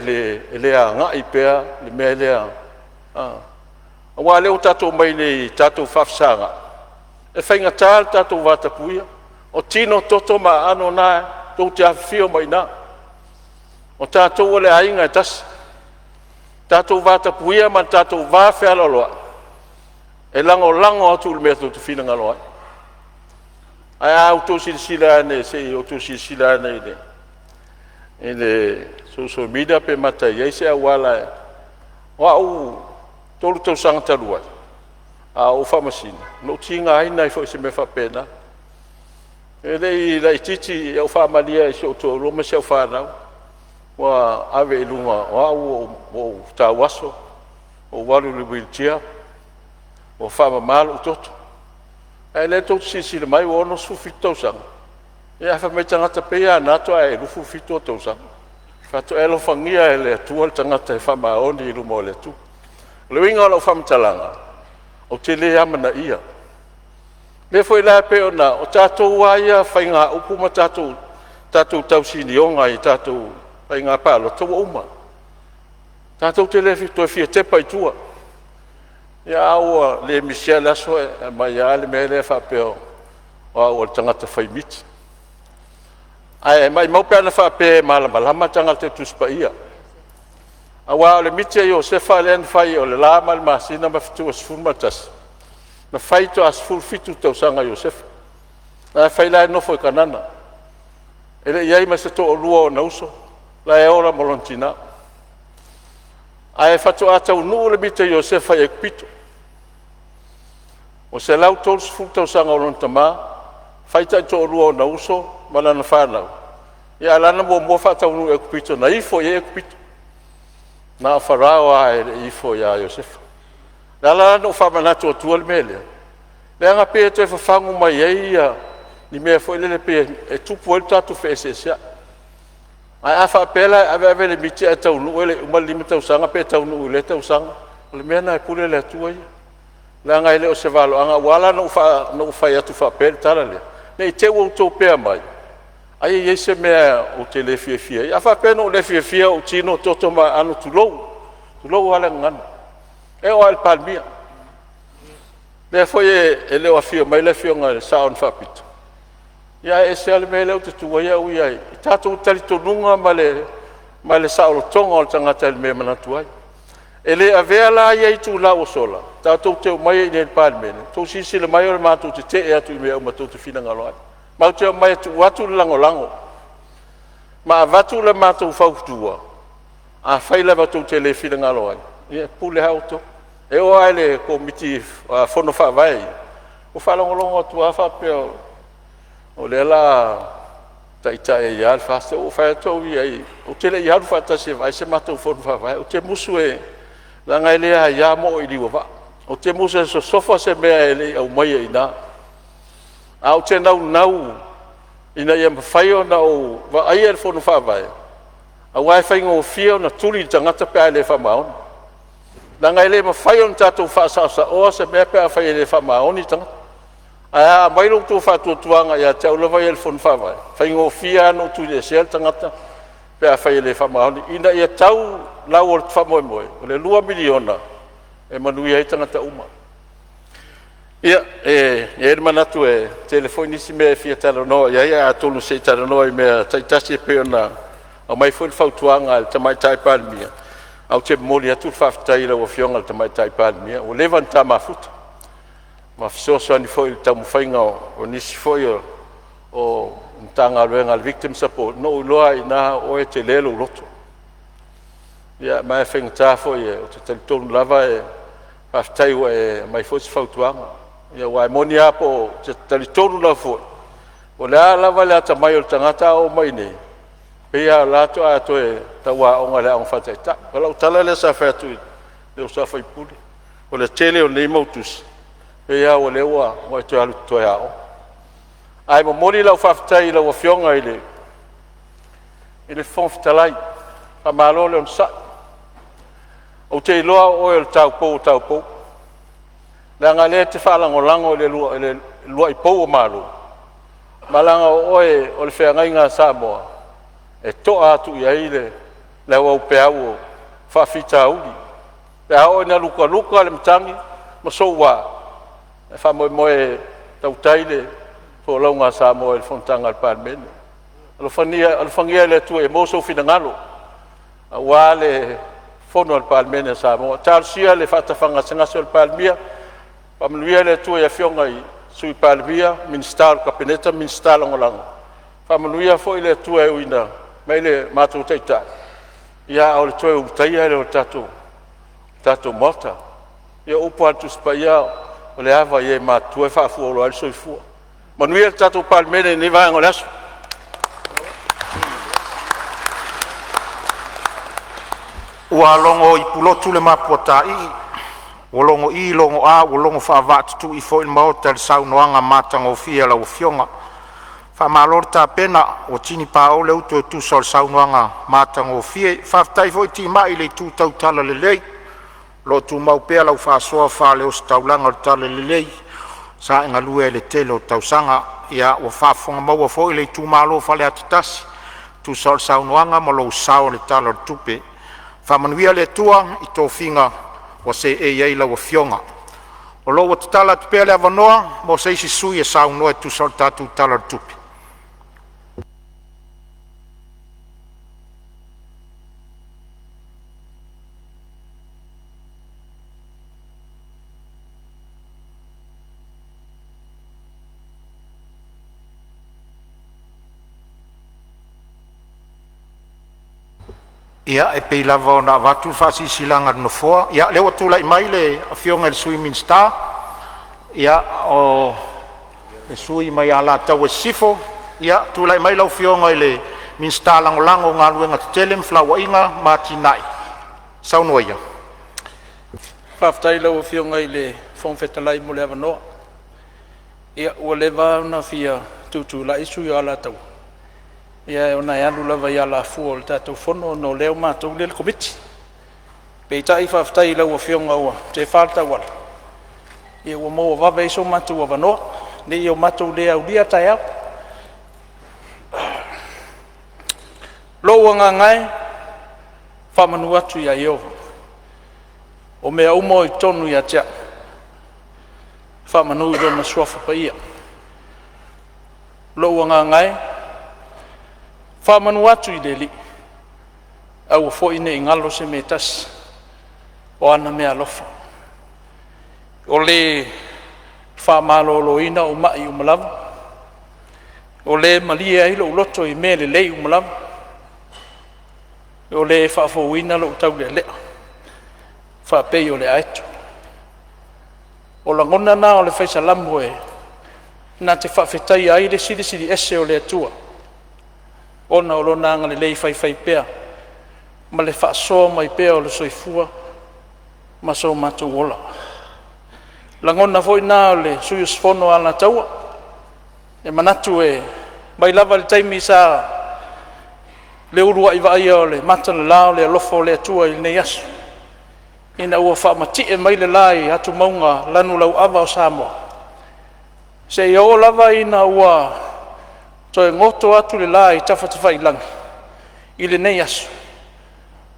le agai pea le mea lea, a. Aua o lea ua tatou omai nei tatou faafesagai, e faigata le tatou vatapuia. O tino, toto ma aano na tou te afifio mai i ina. O tatou o le aiga e tasi. Tatou vatapuia ma le tatou vafealoaloai e lagolago atu i le mea tou te finagalo ai. Ae a outou silasila ane se i outou silasila ane i le social media pe mata e i ai se auala. O au i le 3 tausaga talu ai a o ou Faamasino, na ou tigaina ai foi i se mea faapena. E le i laitiiti ua ou faamalie i si ou toalua ma si au fanau, ua ave i luga o au ua ou tauaso, ua ou alu i le wheelchair, ua faamama lou toto. Ae o lea tou te silasila mai ua 67 tausaga, ae fai mai tagata, pei lava o lena faatoa e 27 ou tausaga. Ou fai atu, e alofagia e le Atua le tagata e faamaoni i luma o le Atua. O le uiga o lau faamatalaga, ou te le amanaia. O lea foi la pei ona… o tatou lava ia faigaupu ma tatou tausinioga i tatou faiga palota ua uma. Tatou te le toe fia tepa i tua, a ua le misia le aso e aumai lava le mea lea faapea o au o le tagata fai miti. Ae maumau pe ana faapea e malamalama tagata i le Tusi Paia. Aua o le miti a Iosefa lea na fai o le la ma le masina ma fetu e 11, na fai faatoa 17 tausaga o Iosefa. La e fai la e nofo i Kanana. E le i i ai ma se toalua o ona uso, la e ola ma lona tina. Ae faatoa taunuu le miti a Iosefa i Aikupito ua 130 tausaga o lona tama, fai taitoalua o ona uso ma lana fanau Ia ae la na muamua faataunuu i Aikupito na ifo i ai Aikupito. Na o Farao lava e le i ifo ia Iosefa. O le ala la ona ou faamanatu atua le mea lea, leaga e pei e toe fafagu mai ai ni mea foi lele pei e tupu ai le tatou feeseeseai. Ae a faapea la e ave ave le miti ae taunuu e le i uma le 5 tausaga pe taunuu i lea tausaga, o le mea lena e pule le Atua ia. Leaga e le o se valoaga. Ua ala la ona ou fai atu faapea i le tala lea, ne i te i ua outou faapea mai ai e i ai se mea ou te le fiafia ai. A faapea na ou le fiafia, ou tino, toto ma aano, tulou, tulou lava le gagana, e oo lava i le Palemia. O lea foi e le o afio mai le Afioga i le Sao na Faapito, ia ae ese lava le mea lea ou te tu ai au ia i tatou talitonuga ma le saolotoga o le tagata i le mea e manatu ai. E le avea la ia itula ua sola tatou te omai ai i inei i le Palemene, outou silasila mai o le matou tetee atu i mea uma tou te finagalo ai. Matou te omai e tuu atu le lagolago ma avatu le matou fautua. Afai lava tou te le finagalo ai, ia e pule lava outou. E oo lava i le Komiti Fono Faavae ia, ua faalogologo atu lava faapea o lea o le a taitai ai lava le FAST. Ou fai atu au ia, ou te le i alu faatasi e vaai se matou Fono Faavae. Ou te musu leaga e le aia mo'o i liu o vaa. Ou te musu e sosofa se mea e le i aumaia i ina, ae ou te naunau ina ia mafai ona ou vaaia le Fono Faavae aua e faigofie ona tuli le tagata pe a e le faamaoni, leaga e le mafai ona tatou faasaosaoa se mea pe afai e le faamaoni le tagata. Ae a aumai lo outou faatuatuaga ia te au lava ia i le Fono Faavae, e faigofie lava ona ou tuliesea le tagata pe afai e le faamaoni, ina ia tau lau o le faamoemoe, o le $2 miliona e manuia ai tagata uma. Ia, e i ai le manatu e tele foi nisi mea e fia talanoa i ai, ae atonu se i talanoa i mea taitasi e pei ona aumai foi le fautuaga a le Tamaitai Palemia. Ae ou te momoli atu le faafetai i lau Afioga i le Tamaitai Palemia ua leva ona ta mafuta ma fesoasoani foi i le taumafaiga o nisi foi o Matagaluega a le Victim Support. Na ou iloa lava i ina o oe e tele lou loto. Ia ma e faigata foi, ou te talitonu lava faafetai ua e aumai foi se fautuaga. Aua e moni lava po o… ou te talitonu lava foi, po o le a lava le atamai o le tagata a oo mai i inei, e pei lava o la faatoa toe tau aoga i le aoga faataitai. O lau tala lea sa fai atu i le uso a sui usufono, o le tele o nei mau tusi, e pei lava o lea ua e toe alu e te toe aoga. Ae momoli lau faafetai i lau Afioga i le Fofoga Fetalai, faamalo le onosai. Ou te iloa o oe o le taupou o taupou, leaga o lea e te faalagolago i le uluai pou o Malo, ma leaga o oe o le feagaiga a Samoa e to'a atu i ai le auaupeau o faafitauli. Pe a oo ina lukaluka le matagi ma soua, e faamoemoe e tautai le folauga a Samoa i le fonotaga a le Palemene. Alofagia e le Atua ia maua sou finagalo aua le fono a le Palemene a Samoa. Talosia le faatafagasegase o le Palemia, faamanuia le Atua i afioga i Sui Palemia, Minisita o le Kapeneta ma Minisita Lagolago. Faamanuia foi le Atua e ui ina aumai le matou Taitai, a o le toe ulutaia lea o le tatou Maota. Ia o upu lava a le Tusi Paia, “O le ava i e matutua e faafualoa ai le soifua.” Manuia le tatou Palemene i lenei vaega o le aso. Ua logo i Pulotu le mapu a taii, ua logoi logoa, ua logo faavaatutui foi le Maota i le saunoaga matagofie a lau Afioga. Faamalo le tapena, ua tinipao le utu e tusa o le saunoaga matagofie. Faafetai foi timai i le itu tau talalelei o lo o tumau pea lau faasoa faale-ositaulaga o le talalelei sa e galue ai i le tele o tausaga. Ia ua faafofoga foi le itumalo Faleata 1 e tusa o le saunoaga ma lou sao i le Tala o le Tupe. Faamanuia le Atua i tofiga ua seei ai lau Afioga. O lo o ua tatala atu pea le avanoa mo se isi sui usufono e saunoa e tusa o le tatou Tala o le Tupe. Ia, e pei lava ona avatu le faasilasilaga a le Nofoa, o lea ua tulai mai le Afioga i le Sui Minisita, o le sui usufono mo Alataua i Sisifo. Ia, tulai mai lau Afioga i le Minisita Lagolago o Galuega Tetele, Felauaiga ma Atinae saunoa ia. Faafetai i lau Afioga i le Fofoga Fetalai mo le avanoa. Ia, ua leva lava ona fia tutulai le sui usufono o Alataua, ae ona e alu lava i alafua o le tatou Fono ona o lea o matou lea e i le Komiti. Peitai faafetai i lau Afioga ua tefa le tauala ua maua vave ai so matou avanoa, ne i o matou le aulia taeao. Lou agaga e, faamanu atu ia Ieova, o mea uma o i totonu ia te a'u, faamanu i Lona Suafa Paia. Lou agaga e, faamanu atu i le Alii, aua foi ne i galo se mea e tasi o ana meaalofa. O le faamaloloina ou mai uma lava, o le malie ai lou loto i mea lelei uma lava, o le faafouina lou taulealea faapei o le aeto. O lagona na o le fai Salamo e na te faafetaia ai le Silisili Ese o le Atua ona o Lona agalelei faifaipea ma le faasoa mai pea o le soifua ma so matou ola. O lagona foi na o le sui usufono o Alataua, e manatu e mai lava i le taimi sa le uluai vaaia o le mata o le la o le alofa o le Atua i lenei aso, ina ua faamatie mai le la i atumauga lanulauava o Samoa, seia oo lava ina ua toe goto atu le la i tafatafailagi i lenei aso,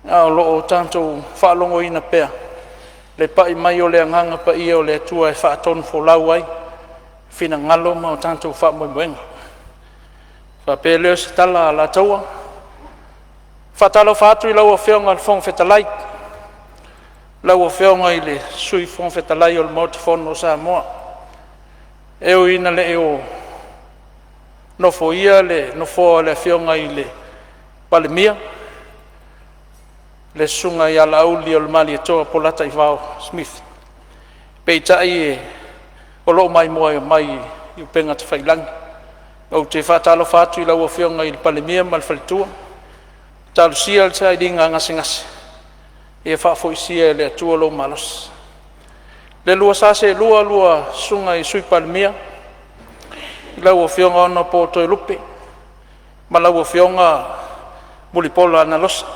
a o lo o tatou faalogoina pea le pai mai o le Agaga Paia o le Atua e faatonufolau ai finagalo ma o tatou faamoemoega. Ona faapea lea o se tala a Alataua, e faatalofa atu i lau Afioga i le Fofoga Fetalai, lau Afioga i le Sui Fofoga Fetalai o le Maota Fono o Samoa. E ui ina le o nofoia le nofoa o le Afioga i le Palemia, le susuga ia Laauliolemalietoa Polataivao Schmidt, peitai o lo o maimoa mai i upega tafailagi. Ou te faatalofa atu i lau Afioga i le Palemia ma le faletua, talosia le sailiga gasegase ia faafoisia e le Atua lou malosi. Le lua sa seelua lua susuga i Sui Palemia, lau Afioga Hon Toelupe ma lau Afioga Mulipola Anarosa,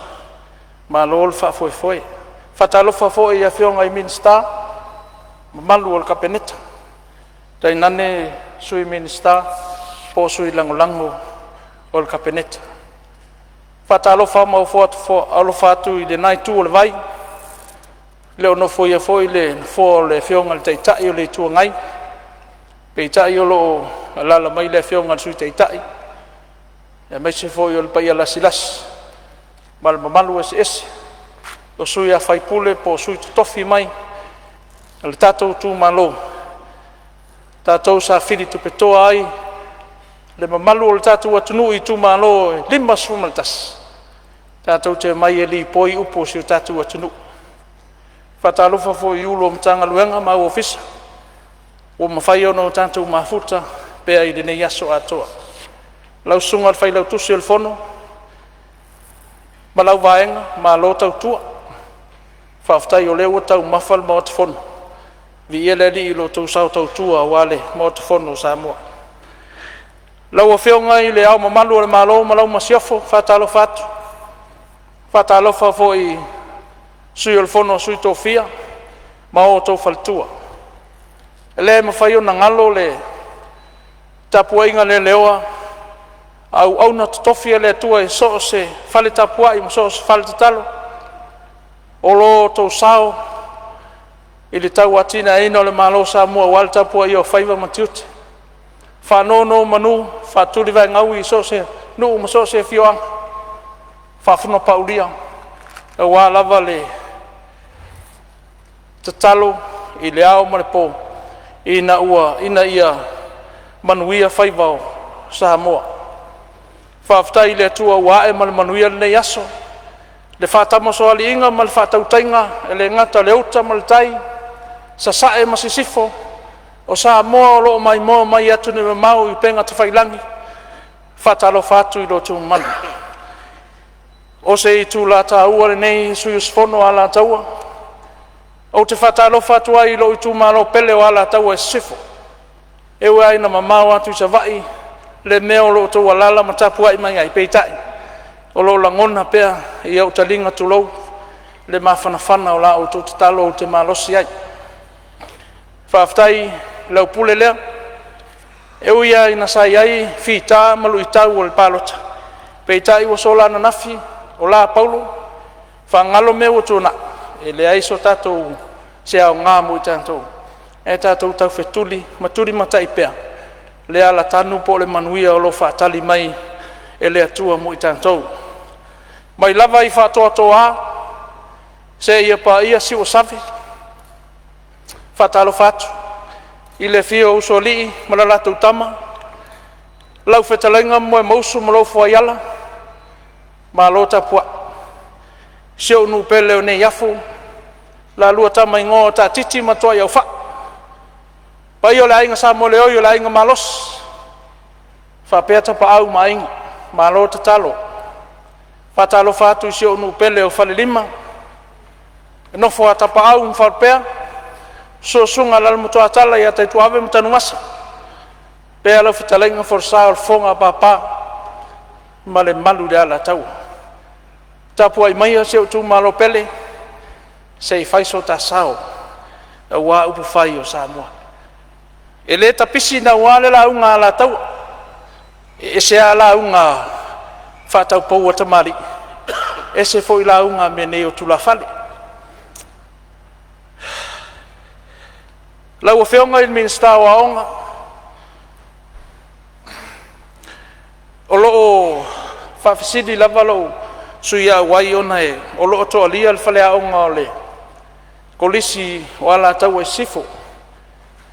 malo le faafoefoe. E faatalofa foi i afioga i Minisita ma le mamalu o le Kapeneta, tainane Sui Minisita po o Sui Lagolago o le Kapeneta. E faatalofa ma ofo alofa atu i lena itu o le vai, e le o nofoia foi le nofoa o le Afioga i le Taitai o le Itu Agai, peitai o lo o alaala mai le Afioga i le Sui Taitai aemaise foi o le paia lasilasi ma le mamalu eseese o sui usufono po o sui totofi mai o le tatou itumalo, tatou sa fili tupetoa ai le mamalu o le tatou atunuu i itumalo e 51 tatou te omai e lipoi upu o si o tatou atunuu. E faatalofa foi i Ofisa Sili o Pulega o Matagaluega ma Ofisa ua mafai ona tatou mafuta pea i lenei aso atoa. Lau Susuga i le Failautusi o le Fono ma lau Vaega, malo tautua. Faafetai o lea ua taumafa le Maota Fono. Viia le Alii i lo outou sao tautua aua le Maota Fono o Samoa. Lau Afioga i Le Ao Mamalu o le Malo ma lau Masiofo, e faatalofa atu. E faatalofa foi i le Sui o le Fono a Sui Tofia ma outou faletua. E le mafai ona galo le tapuaiga leleoa a auauna totofi a le Atua i so o se fale tapuai ma so o se fale tatalo, o lo outou sao i le tauatiaeina o le Malo o Samoa aua le tapuaia o faiva ma tiute, faanonomanu faatulivaegaui i so o se nuu ma so o se afioaga, faafononopaaulia aua lava le tatalo i le ao ma le po ina ia manuia faiva o Samoa. Faafetai i le Atua ua ae ma le manuia lenei aso, le faatamasoaliiga ma le faatautaiga e le gata o le uta ma le tai, sasae ma sisifo, o Samoa o lo o maimoa mai i atunuu e mamao i upega tafailagi. Faatalofa atu i lo outou mamalu. O se itula taua lenei sui usufono o Alataua ou te faatalofa atu ai i lou itumalo pele o Alataua Sisifo. E ui lava ina mamao atu i Savaii le mea o lo o outou alaala ma tapuai mai ai, peitai o lo o lagona pea i ou taliga, tulou, le mafanafana o la outou tatalo ou te malosi ai. Faafetai i lau pule lea, e ui lava ina sa i ai fita ma luitau o le palota, peitai ua sola ananafi o la Paulo, faagalo mea ua tuanai. E leai se aoga mo i tatou ae tatou taufetuli ma tulimatai pea le alatanu po o le manuia o lo o faatali mai e le Atua mo i tatou. Mai lava i Faatoatoa seia paia Siuosave, faatalofa atu i le afio o Usoalii ma le latou Tama, lau fetalaiga Momoemausu ma lou fuaiala, malo tapuai. Si ou nuu pele o Neiafu, lalua Tama igoa o Taatiti ma Tuaiaufai, paia o le aiga Samoeleoi o le Aiga Malosi, faapea Tapaau ma Aiga, malo tatalo. Faatalofa atu i si ou nuu pele o Falelima, le nofo a tapaau ma faalupea, susu susuga i Alalamatuatala ia Taituave ma Tanuvasa, faapea lau fetalaiga Folasa o le fofoga o Papa ma le mamalu i le Alataua. Tapuai maia si ou itumalo pele se i fai so ta sao aua upufai o Samoa. E le tapisi naua le lauga a Alataua, e ese lava lauga faataupou a tamalii, ese foi lauga a mea nei o tulafale. Lau Afioga i le Minisita o Aoga, o lo o faafesili lava lou sui auai ona o lo o toalia le faleaoga o le Kolisi o Alataua i.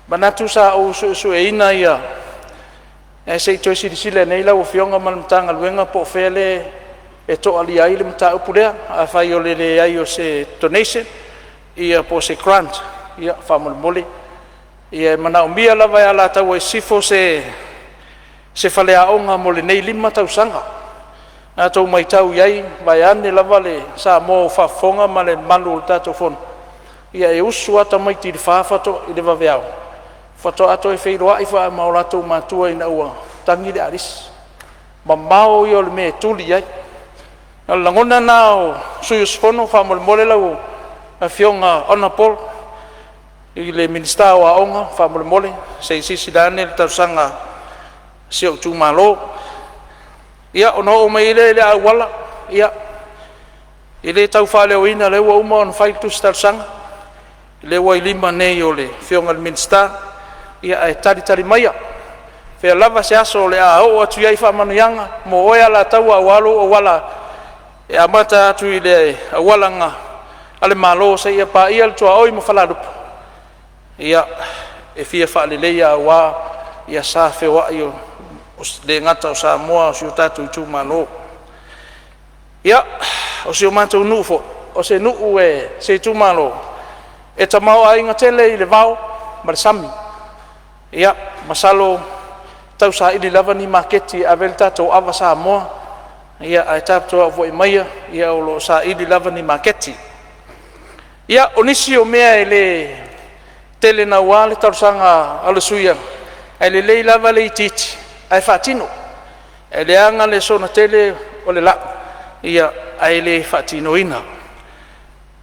Manatu sa ou suesueina ia ae se i toe silasila i ai lau Afioga ma le Matagaluega po o fea lea e toalia ai le mataupu lea. Afai o le leai o se donation ia po o se grant, ia faamolemole ia e manaomia lava e Alataua Sisifo se faleaoga mo lenei 5 tausaga. A outou matau i ai vaeane lava le Samoa ua faafofoga ma le mamalu o le tatou Fono, ia e usu lava tamaiti i le 4 i le vaveao faatoa toe feiloai ma o latou matua ina ua tagi le alisi. Mamao ia o le mea e tuli i ai. O le lagona lena o sui usufono faamolemole lau Afioga Hon i le Minisita o Aoga, faamolemole se i silasila ane i le talosaga a si ou itumalo. Ia ona oo mai ai lea i le auala. Ia, e le tau faaleoina o lea ua uma ona fai le tusi talosaga, lea ua i lima nei o le Afioga i le Minisita, ia ae talitali maia, o fea lava se aso o le a oo atu ai faamanuiaga mo oe Alataua aua lou auala e amata atu i le auala na a le Malo seia paia le tuaoi ma Falealupo. Ia, e fia faaleleia aua sa feoai e le gata o Samoa a o si o tatou itumalo. Ia, o si o matou nuu foi, o se nuu e se itumalo e tamaoaiga tele i le vao ma le sami. Ia masalo tausaili lava ni maketi e ave ai le tatou ava Samoa, ia ae tapuai maia o lo o saili lava ni maketi. Ia, o nisi o mea e le tele naua le talosaga a le sui usufono, ae lelei lava le itiiti ae faatino. E leaga le soona tele o le lau ae le faatinoina.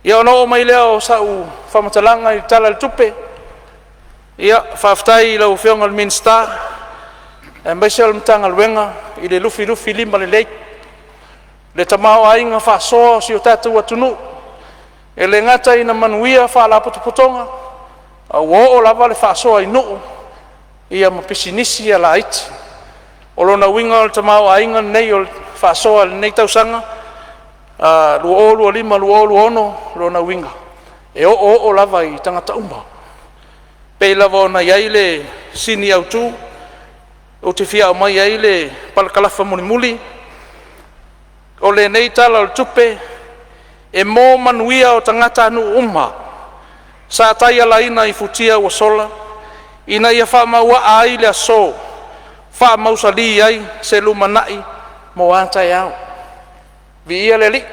Ia ona oo mai lea o sau faamatalaga i le Tala o le Tupe. Ia faafetai i lau Afioga i le Minisita aemaise o le Matagaluega i le lufilufilimalelei, le tamaoaiga faasoa o si o tatou atunuu. E le gata ina manuia Faalapotopotoga a ua oo lava le faasoa i nuu ma pisinisi laiti. O lona uiga o le tamaoaiga lenei o le faasoa i lenei tausaga 2025/2026, lona uiga e oooo lava i tagata uma. E pei lava ona i ai le sini autu ou te fia aumaia ai le parakalafa mulimuli o lenei Tala o le Tupe, e mo manuia o tagatanuu uma sa taialaina i futia ua sola ina ia faamauaa ai le aso. faamausali ai se lumanai mo a taeao. Viia le Alii.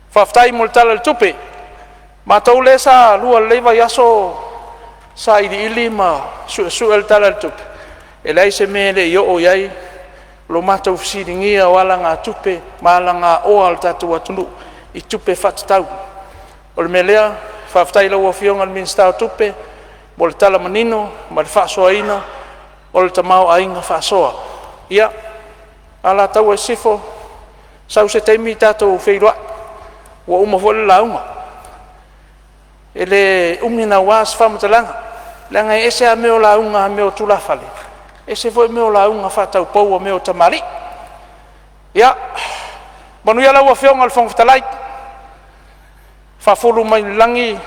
Faafetai mo le Tala o le Tupe. O matou lea sa lua i lenei vaiaso o sailiili ma suesue le Tala o le Tupe, e leai se mea e le i oo i ai lo matou fesiligia o alagatupe ma alagaoa a le tatou atunuu i tupe faatatau. O le mea lea, faafetai i lau Afioga i le Minisita o Tupe mo le tala manino ma le faasoaina o le tamaoaiga faasoa. Ia, Alataua Sisifo, sau se taimi tatou feiloai, ua uma foi le lauga. E le umi naua se faamatalaga leaga e ese lava mea o lauga a tulafale, ese foi mea o lauga faataupou a tamalii. Ia manuia lau Afioga i le Fofoga Fetalai, faafulu mai le lagi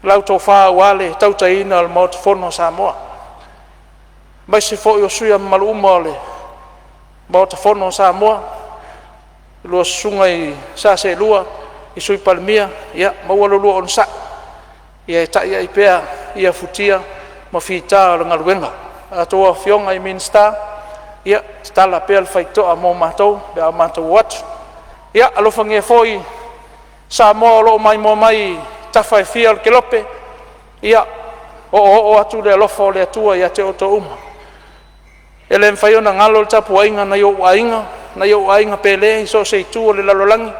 lau tofa aua le tautaiina o le Maota Fono a Samoa, aemaise foi o sui usufono mamalu uma o le Maota Fono a Samoa, lua susuga i sa seelua, le Sui Palemia, ia maua lo oulua onosai e taiai pea ia futia ma fita o le galuega. A outou afioga i Minisita, ia tatala pea le faitotoa mo matou pe a matou o atu. Ia alofagia foi Samoa o lo o maimoa mai i tafa e fia o le kelope, ia oooo atu le alofa o le Atua ia te outou uma. E le mafai ona galo le tapuaiga a nai ou aiga, nai ou aiga pele i so o se itu o le lalolagi,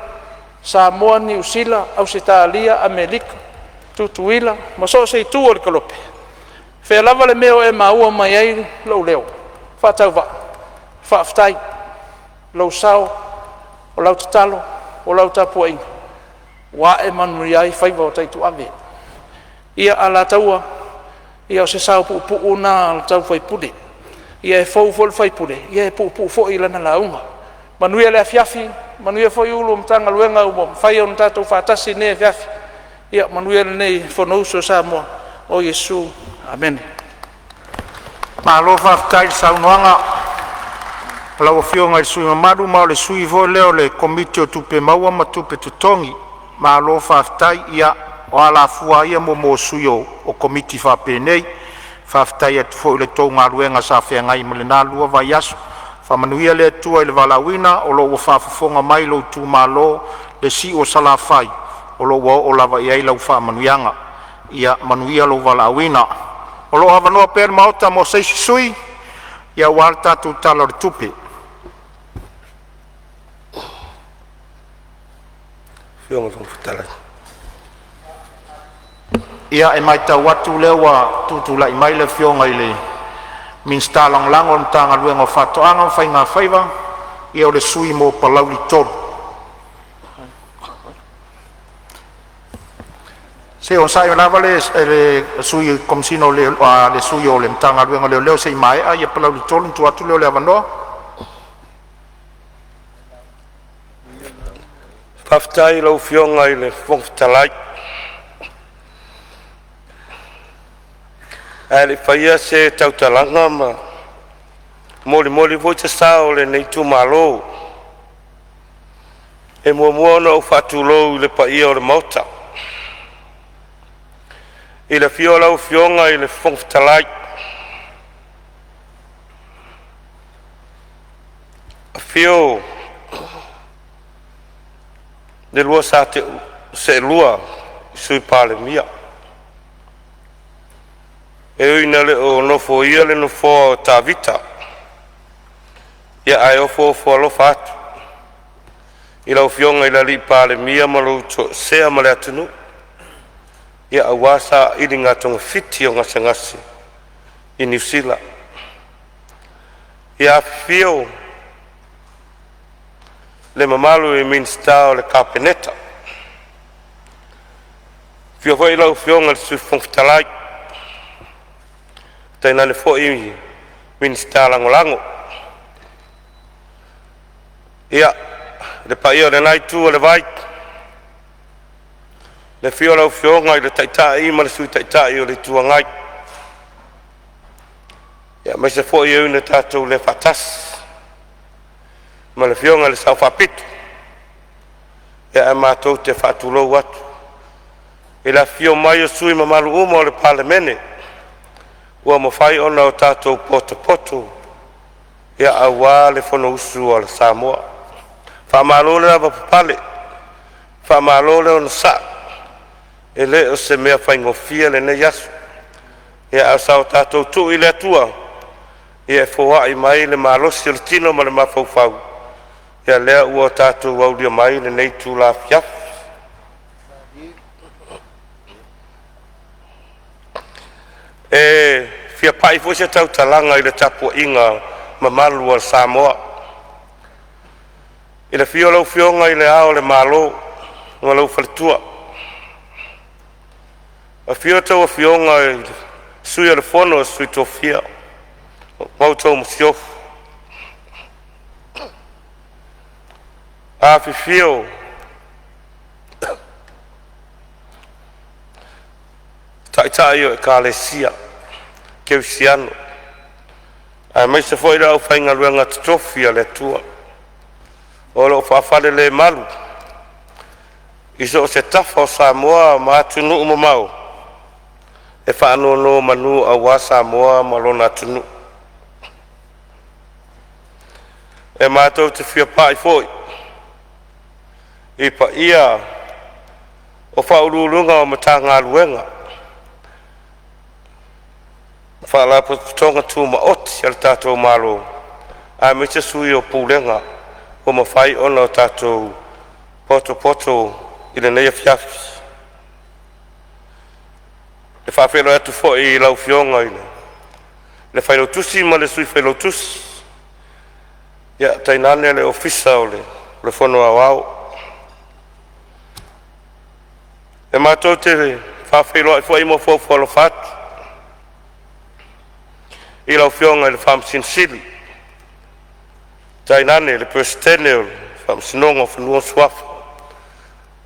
Samoa, Niu Sila, Ausetalia, Amerika, Tutuila ma so o se itu o le kelope. O fea lava le mea o e maua mai ai lou leo faatauvaa, faafetai i lou sao, o lau tatalo o lau tapuaiga ua ae ma manuia ai faiva o Taituave. Ia Alataua, ia o se sao puupuu lena o le sui usufono. Ia e fou foi le sui usufono, ia e puupuu foi lana lauga. Manuia le afiafi, manuia foi Ofisa Sili o Pulega o Matagaluega ua mafai ona tatou faatasi i lenei afiafi. Ia manuia lenei Fonousu a Samoa. O Iesu, amene. Malo faafetai i le saunoaga a lau Afioga i le sui usufono mamalu, ma o le sui foi lea o le Komiti o Tupe Maua ma Tupe Totogi. Malo faafetai. Ia o alafua lava ia mo sui o komiti faapenei. Faafetai atu foi i le tou galuega sa feagai ma lena 2 vaiaso. Faamanuia le Atua i le valaauina, o lo o ua faafofoga mai lou itumalo i le si'u o Salafai, o lo o ua oo lava i ai lau faamanuiaga. Ia manuia lou valaauina. O lo o avanoa pea le Maota mo se isi sui aua le tatou Tala o le Tupe. Ia, e matau atu o lea ua tutulai mai le Afioga i le Minisita Lagolago o le Matagaluega o Faatoaga ma Faiga Faiva, ia o le sui usufono mo Palauli 3. Se i onosai lava le sui o le Matagaluega o Leoleo se i maea Palauli 3 ona tuu atu lea o le avanoa. Faafetai i lau Afioga i le Fofoga Fetalai. Ae le i faia se tautalaga ma molimoli foi se sao o lenei itumalo, e muamua ona ou faatulou i le paia o le Maota, i le afio o lau Afioga i le Fofoga Fetalai, afio le lua Sa Seelua le Sui Palemia. E ui ina le o nofoia le nofoa o Tavita, ae ofoofo alofa atu i lau Afioga i le Palemia ma lou toesea ma le atunuu aua sailiga togafiti o gasegase i Niu Sila. Ia, afifio le mamalu i Minisita o le Kapeneta, afio foi lau Afioga i le Sui Fofoga Fetalai, tainane foi Minisita Lagolago. Ia, le paia o lena itu o le vai, le afio o lau Afioga i le Taitai ma le Sui Taitai o le Itu Agai, aemaise foi e ui ina tatou le faatasi ma le Afioga i le Sao Faapito, ae matou te faatulou atu i le afifio mai o sui usufono mamalu uma o le Palemene. ua mafai ona o tatou potopoto aua le Fonousu a Samoa. Faamalo le lavapapale, faamalo le onosai, e le o se mea faigofie lenei aso. Ae sa o tatou tuu i le Atua e foai mai le malosi o le tino ma le mafaufau, ia lea ua tatou aulia mai lenei itula afiafi. E fia pai foi se tautalaga i le tapuaiga mamalu a Samoa i le afio o lau Afioga i Le Ao o le Malo ma lou faletua, afio a outou afioga i Sui o le Fono a Sui Tofia ma la outou Masiofo. Afifio Taitai o Ekalesia Kerisiano aemaise foi le aufaigaluega totofi a le Atua o lo o faafalelemalu i so o se tafa o Samoa ma atunuu e mamao e faanonomanu aua Samoa ma lona atunuu. E matou te fia pai foi i paia o Ofisa Sili o Pulega o Matagaluega ma Faalapotopotoga Tumaoti a le tatou Malo, aemaise sui o Pulega ua mafai ona tatou potopoto i lenei afiafi. E faafeiloai atu foi i lau Afioga i le Failautusi ma le Sui Failautusi, tainane le Ofisa o le Fono Aoao. E matou te faafeiloai foi ma ofo alofa atu i lau Afioga i le Faamasino Sili, tainane le Peresetene o le Faamasinoga o Fanua ma Suafa,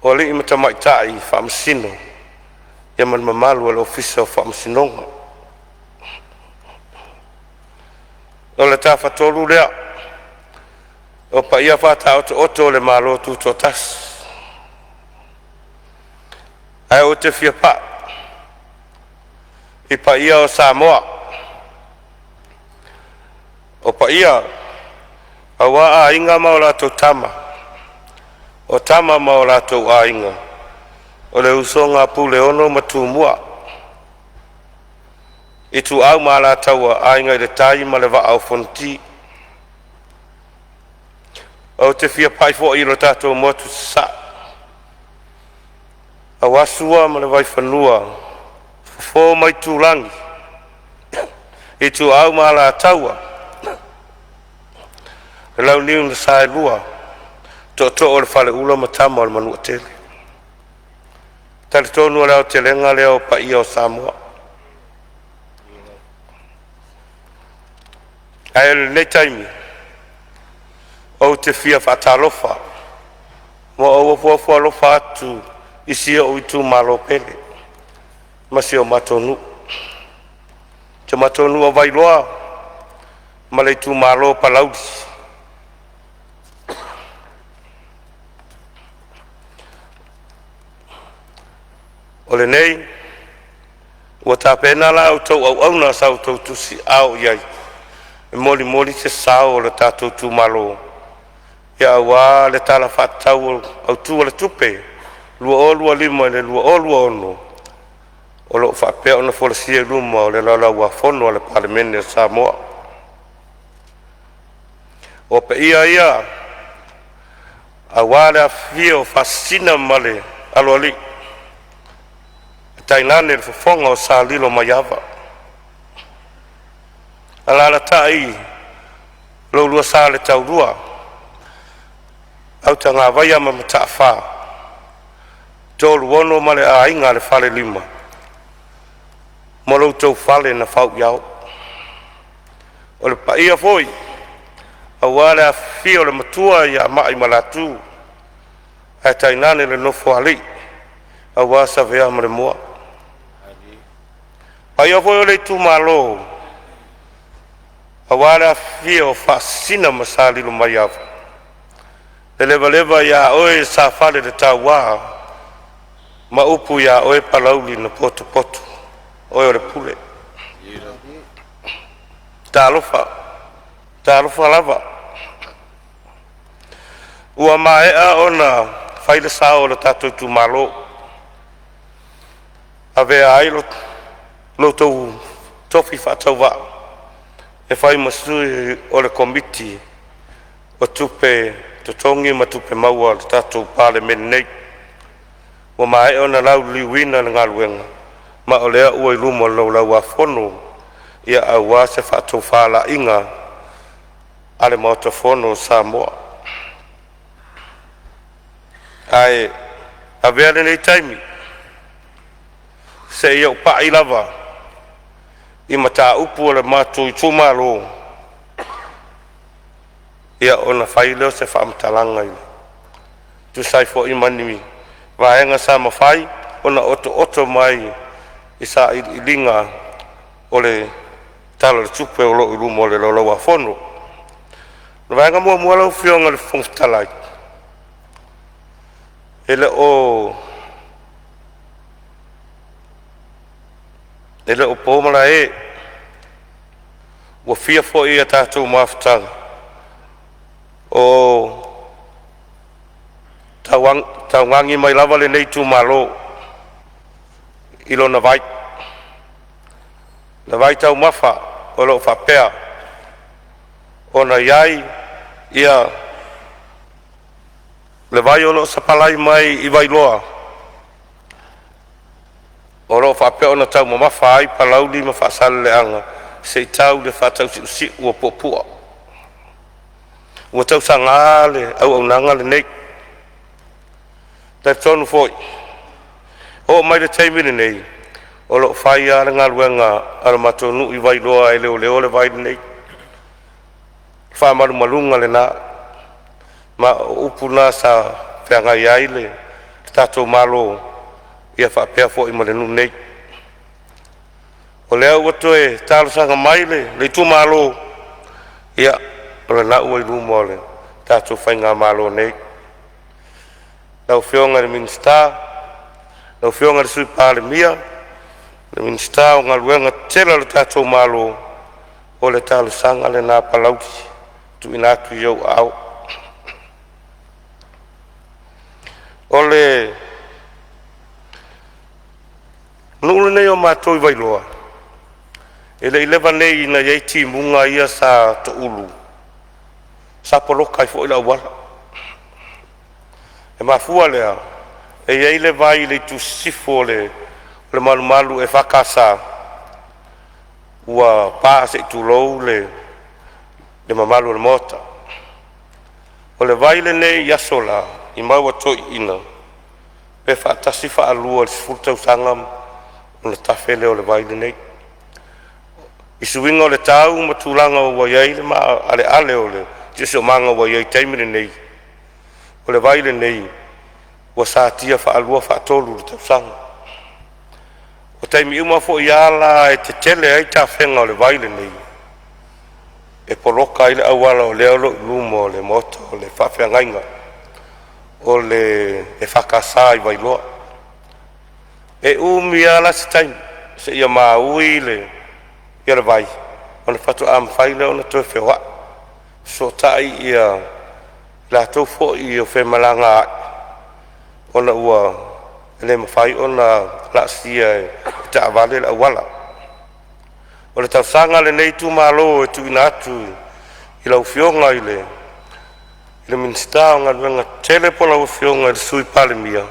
o alii ma tamaitai Faamasino ma le mamalu o le Ofisa o Faamasinoga. O le Tafatolu lea o paia faataotooto o le Malo Tutoatasi. Ae ou te fia pai i paia o Samoa, o paia aua Aiga ma latou Tama, o Tama ma o latou Aiga, o le usoga a Puleono ma Tumua, Ituau ma Alataua, Aiga i le Tai ma le Vaa o Fonoti. Ou te fia pai foi i le tatou motu i Sasae, aua Sua ma le Vaifanua, Fofo ma Aitulagi, Ituau ma Alataua, le Launiu na Saelua, Tootoo o le Faleula ma Tama a le Manuatele. E talitonu o le aotelega lea o paia o Samoa. Ae o lenei taimi ou te fia faatalofa ma ou ofoofo alofa atu i si ou itumalo pele ma si o matou nuu. Si o matou nuu o Vailoa ma le itumalo o Palauli. O lenei ua tapena la outou auauna sa outou tusiaao i ai e molimoli se sao o le tatou itumalo aua le Tala Faatatau Autu o le Tupe 2025/2026 o lo o faapea ona folasia i luma o le Laulau a Fono a le Palemene o Samoa. O paia ia aua le afifio o Faasisina ma le Aloalii, tainane le fofoga o Sa Lilomaiava. Alaalatai lo oulua sa le taulua, Autagavaia ma Mataafa, Toluono ma le aiga a le Falelima ma lo outou fale na fau i ao. O le paia foi aua le afifio o le Matua ia Ma'imalatu ae tainane le Nofoalii aua Savea ma Lemoa. O paia foi o le itumalo aua le afifio o Faasisina ma Sa Lilomaiava, le levaleva ia oe Safaleletaua ma upu ia oe Palauli na potopoto, oe o le Pule. Talofa, talofa lava. Ua maea ona fai le sao o le tatou itumalo e avea ai lo outou tofi faatauvaa e fai ma sui o le Komiti o Tupe Totogi ma Tupe Maua a le tatou Palemene nei. Ua maea ona lauliliuina le galuega ma o lea ua i luma o le Laulau-a-Fono aua se faatofalaiga a le Maota Fono o Samoa. Ae avea lenei taimi se i ou pai lava i mataupu a le matou itumalo, ona fai lea o se faamatalaga e tusa ai foi ma ni vaega sa mafai ona otooto mai i sailiiliga o le Tala o le Tupe o lo o i luma o le Laulau-a-Fono. O le vaega muamua lau Afioga i le Fofoga Fetalai, e le o po malae, ua fia foi a tatou mafutaga o taugagi mai lava lenei itumalo i lona vai, le vaitaumafa o lo o faapea ona i ai le vai o lo o sapalai mai i Vailoa o lo o faapea ona taumamafa ai Palauli ma Faasaleleaga se i tau i le faatausiusiu o Puapua. Ua tausaga le auaunaga lenei. E talitonu foi, oo mai i le taimi lenei o lo o fai lava le galuega a le matou nuu i Vailoa e leoleo le vai lenei. O faamalumaluga lena, ma o upu na sa feagai ai le tatou Malo faapea foi ma le nuu nei. O lea ua toe talosaga mai le itumalo, ia o lena ua i luma o le tatou faigamalo nei. Lau Afioga i le Minisita, lau Afioga i le Sui Palemia, le Minisita o Galuega Tetele a lo tatou Malo, o le talosaga lena a Palauli e tuuina atu i ou aao. O le nuu lenei o matou i Vailoa, e le i leva nei ina i ai timuga ia sa toulu, sa poloka ai foi le auala. E mafua lea, e i ai le vai i le itu sisifo o le malumalu EFKS ua pa se i tulou le mamalu o le maota. O le vai lenei i aso la i mau a toeaiina, pe faatasi, faalua i le 10 tausaga ona tafe lea o le vai lenei. I suiga o le tau ma tulaga ua i ai le maaleale o le siosiomaga ua i ai i le taimi lenei, o le vai lenei ua satia faalua, faatolu i le tausaga. O taimi uma foi a la e tetele ai tafega o le vai lenei, e poloka ai le auala o lea o lo o i luma o le maota o le faafeagaiga o le EFKS i Vailoa. E umi a la se taimi seia maui le vai ona faatoa mafai lea ona toe feoai, fesootai i latou foi o femalagaai ona ua le mafai ona laasia e taavale le auala. O le talosaga a lenei itumalo e tuuina atu i lau Afioga i le Minisita o Galuega Tetele po o lau Afioga i le Sui Palemia,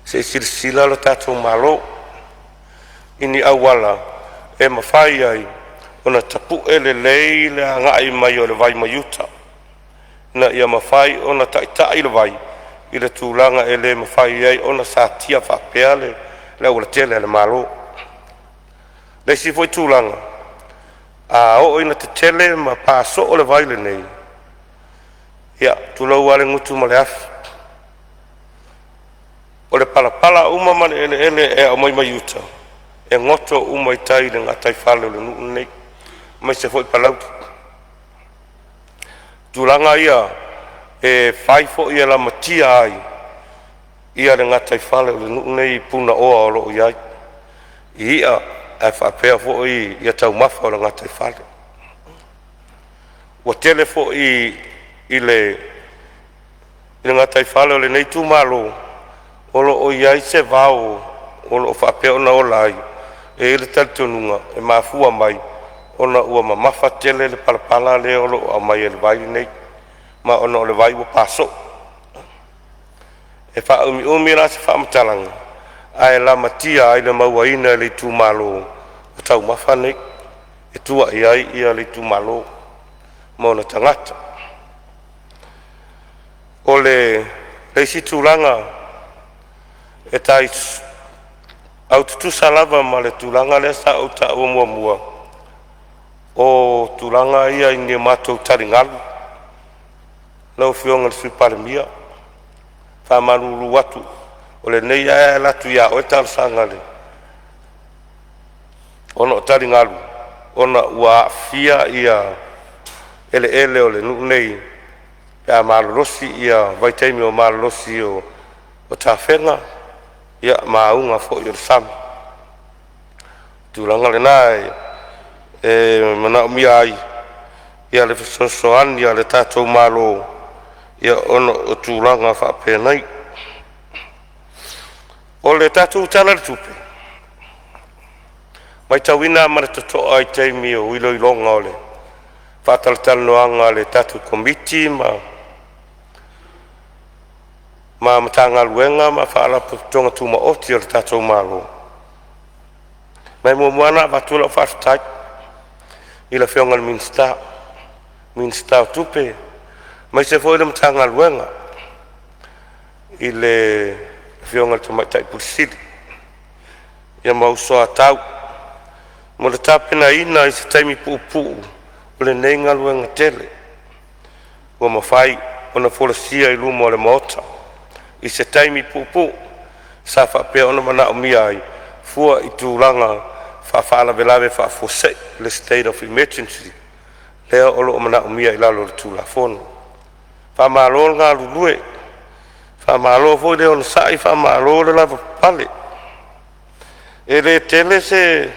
se i silasila lo tatou Malo i ni auala e mafai ai ona tapue lelei le agai mai o le vai mai uta, ina ia mafai ona taitai le vai i le tulaga e le mafai ai ona satia faapea le aualatele a le Malo. O le isi foi tulaga, a oo ina tetele ma pa soo le vai lenei, ia tulou lava le gutu ma le afi, o le palapala uma ma le eleele e aumai mai uta e goto uma i tai i le gataifale o le nuu lenei aemaise foi Palauli. O tulaga ia e fai foi e lamatia ai le gataifale o le nuu lenei i punaoa o lo o i ai i i'a ae faapea foi taumafa o le gataifale. Ua tele foi i le gataifale o lenei itumalo o lo o i ai se vao o lo o faapea ona ola ai. E i ai le talitonuga e mafua mai ona ua mamafa tele le palapala lea o lo o aumai e le vai lenei, ma ona o le vai ua pa soo. E faaumiumi la se faamatalaga ae lamatia ai le mauaina e le itumalo o taumafa nei e tua i ai le itumalo ma ona tagata. O le isi tulaga e au tutusa lava ma le tulaga lea sa ou taua muamua, o tulaga ia i ni a matou taligalu. Lau Afioga i le Sui Palemia, e faamalulu atu, o lenei lava e alu atu ia oe le talosaga ona o taligalu ona ua aafia eleele o le nuu nei pe a malolosi ia vaitaimi o malolosi o tafega ma auga foi o le sami. O le tulaga lena e manaomia ai le fesoasoani a le tatou Malo ona o tulaga faapenei. O le tatou Tala o le Tupe, e matauina lava ma le totoa i taimi o iloiloga o le faatalatalanoaga a le tatou Komiti ma Matagaluega ma Faalapotopotoga Tumaoti a le tatou Malo. Ma e muamua lava ona avatu lau faafetai i le Afioga i le Minisita o Tupe aemaise foi le Matagaluega i le Afioga i le Tamaitai Ofisa Sili ma ou soatau mo le tapenaina i se taimi puupuu o lenei galuega tele ua mafai ona folasia i luma o le Maota i se taimi puupuu sa faapea ona manaomia ai fua i tulaga faa-faalavelave faafuasei, le state of emergency lea o lo o manaomia i lalo o le Tulafono. Faamalo le galulue, faamalo foi le onosai, faamalo le lavapapale. E le tele se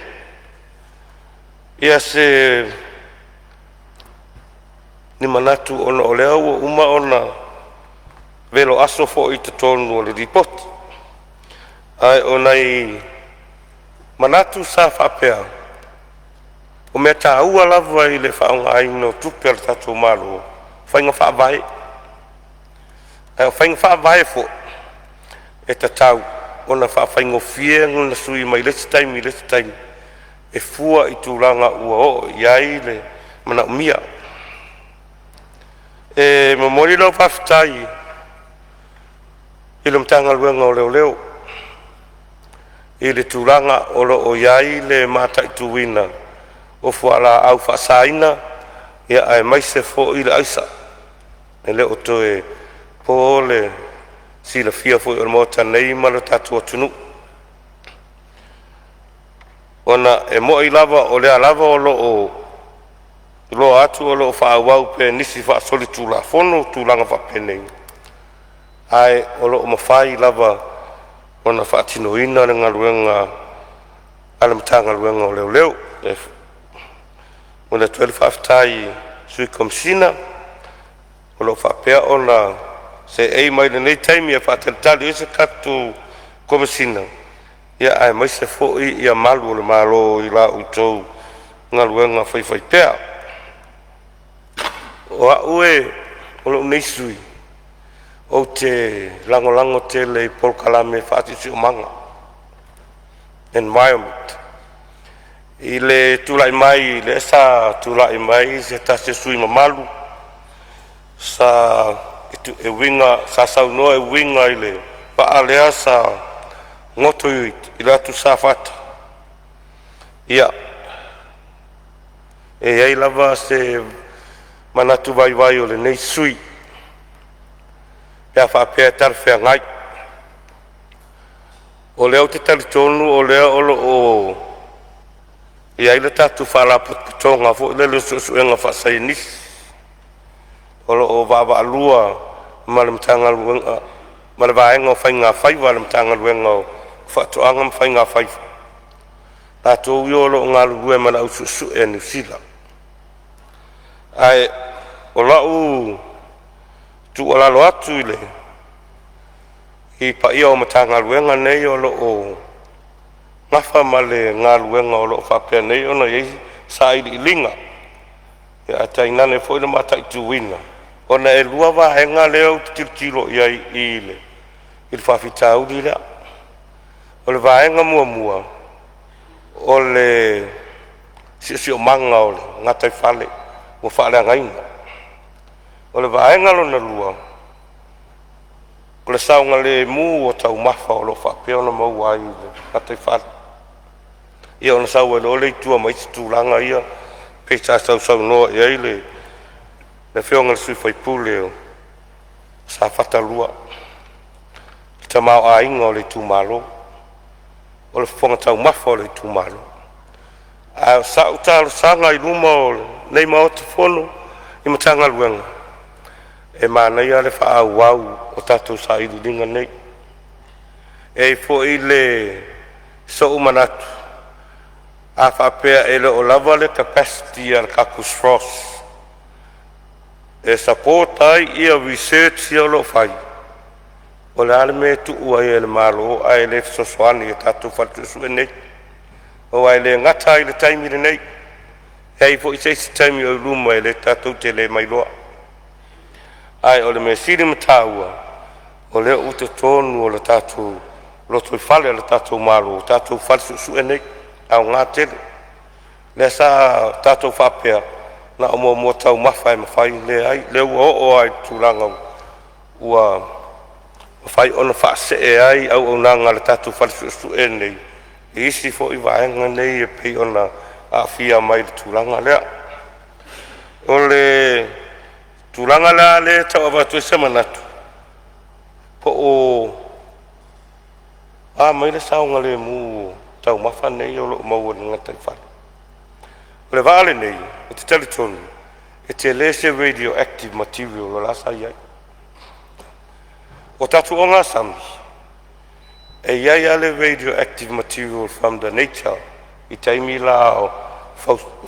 ni manatu ona o lea ua uma ona velo aso foi i totonu o le lipoti, ae o nai manatu sa faapea, o mea taua lava i le faaaogaina o tupe a le tatou Malo, o faiga faavae. A o faiga faavae foi e tatau ona faafaigofie ona sui mai le isi taimi i le isi taimi e fua i tulaga ua oo i ai le manaomia. E momoli lau faafetai i le Matagaluega o Leoleo i le tulaga o lo o i ai le mataituina o fualaau faasaina aemaise foi le aisa. E le o toe po le silafia foi e le Maota nei ma le tatou atunuu, ona e moni lava o lea lava o lo o iloa atu o lo o faaauau pea e nisi faasolitulafono tulaga faapenei, ae o lo o mafai lava ona faatinoina le galuega a le Matagaluega o Leoleo. E momoli atu ai le faafetai i le Sui Komesina o lo o faapea ona seei mai i lenei taimi e faatalitali ai se tatou Komesina aemaise foi malu o le Malo i la outou galuega faifaipea. O au o lou nei sui usufono, ou te lagolago tele i polokalame faa-siosiomaga environment. I le tulai mai lea sa tulai mai se tasi o sui usufono mamalu e uiga sa saunoa e uiga i le vaa lea sa goto i le atu Safata. Ia, e i ai lava si manatu vaivai o lenei sui usufono, pe a faapea e talafeagai. O lea ou te talitonu o lea o lo o i ai le tatou Faalapotopotoga foi lele o Suesuega Faasaienisi o lo o vaavaalua ma le Matagaluega ma le Vaega o Faiga Faiva a le Matagaluega o Faatoaga ma Faiga Faiva, latou ia o lo o galulue ma le au suesue a Niu Sila. O lau tuualalo atu i le paia o Matagaluega nei o lo o nafa ma le galuega o lo o faapea nei ona i ai sailiiliga, ae tainane foi le mataituina, ona e lua vaega lea ou te tilotilo i ai i le faafitauli lea. O le vaega muamua, o le siosiomaga o le gataifale ua faaleagaina. O le vaega lona lua, o le saogalemu o taumafa o lo o faapea ona maua ai i le gataifale, ia ona sau ai loa lea i tua ma isi tulaga ia pei sa sausaunoa i ai le Afioga i le sui usufono o Safata 2, i le tamaoaiga o le itumalo, o le fofoga taumafa o le itumalo. A o sau talosaga i luma o lenei Maota Fono i Matagaluega, e manaia le faaauau o tatou sailiiliga nei. E i ai foi sou manatu, a faapea e le o lava le capacity a le tatou SROS e support ai research ia o lo o fai, o le a le mea e tuu ai e le Malo ae le fesoasoani i tatou fale suesue nei? Aua e le gata ai i le taimi lenei, e i ai foi se isi taimi o i luma tatou te le ma iloa. Ae o le mea sili ona taua, o lea ua i totonu o le tatou lotoifale o le tatou Malo tatou fale suesue nei, e aoga tele. O lea sa tatou faapea na o moamua taumafa e mafai, leai o lea ua oo lava i le tulaga ua mafai ona faasee ai auaunaga a le tatou fale suesue lenei i isi foi vaega nei e pei ona aafia mai i le tulaga lea. O le tulaga la lea e tau avatu ai se manatu, po o a mai le saogalemu o taumafa nei o lo o maua i le gataifale. O le vaa lenei, ou te talitonu e tele se radioactive material o la sa i ai. O tatou ogasami, e i ai lava le radioactive material from the nature i taimi la o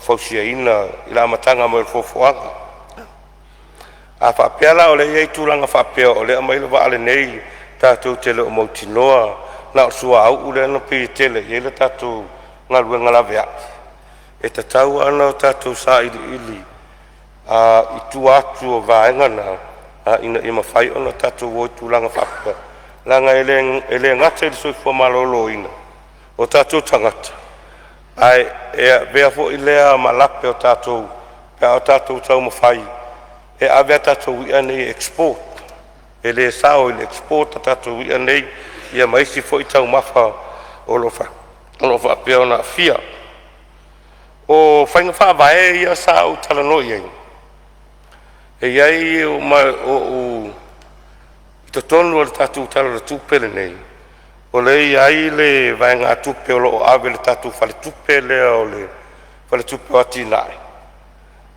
fausiaina i le amataga mai o le foafoaga. A faapea la o lea e i ai tulaga faapea o lea e aumai le vaa lenei tatou te le o mautinoa na o le suauu lea na pei e tele i ai le tatou galuega laveai, e tatau lava ona tatou sailiili i tua atu o vaega na ina ia mafai ona tatou o i tulaga faapea, leaga e le gata i le soifua maloloina o tatou tagata, ae e avea foi lea ma lape o tatou pe a o tatou taumafai e ave a tatou i'a nei e export. E le sao i le export a tatou i'a nei ia ma isi foi taumafa o lo o faapea ona aafia. O faiga faavae ia sa ou talanoa i ai, e i ai ma ou i totonu o le tatou Tala o le Tupe lenei, o lea e i ai le vaegatupe o lo o ave i le tatou faletupe lea o le Faletupe o Atina'e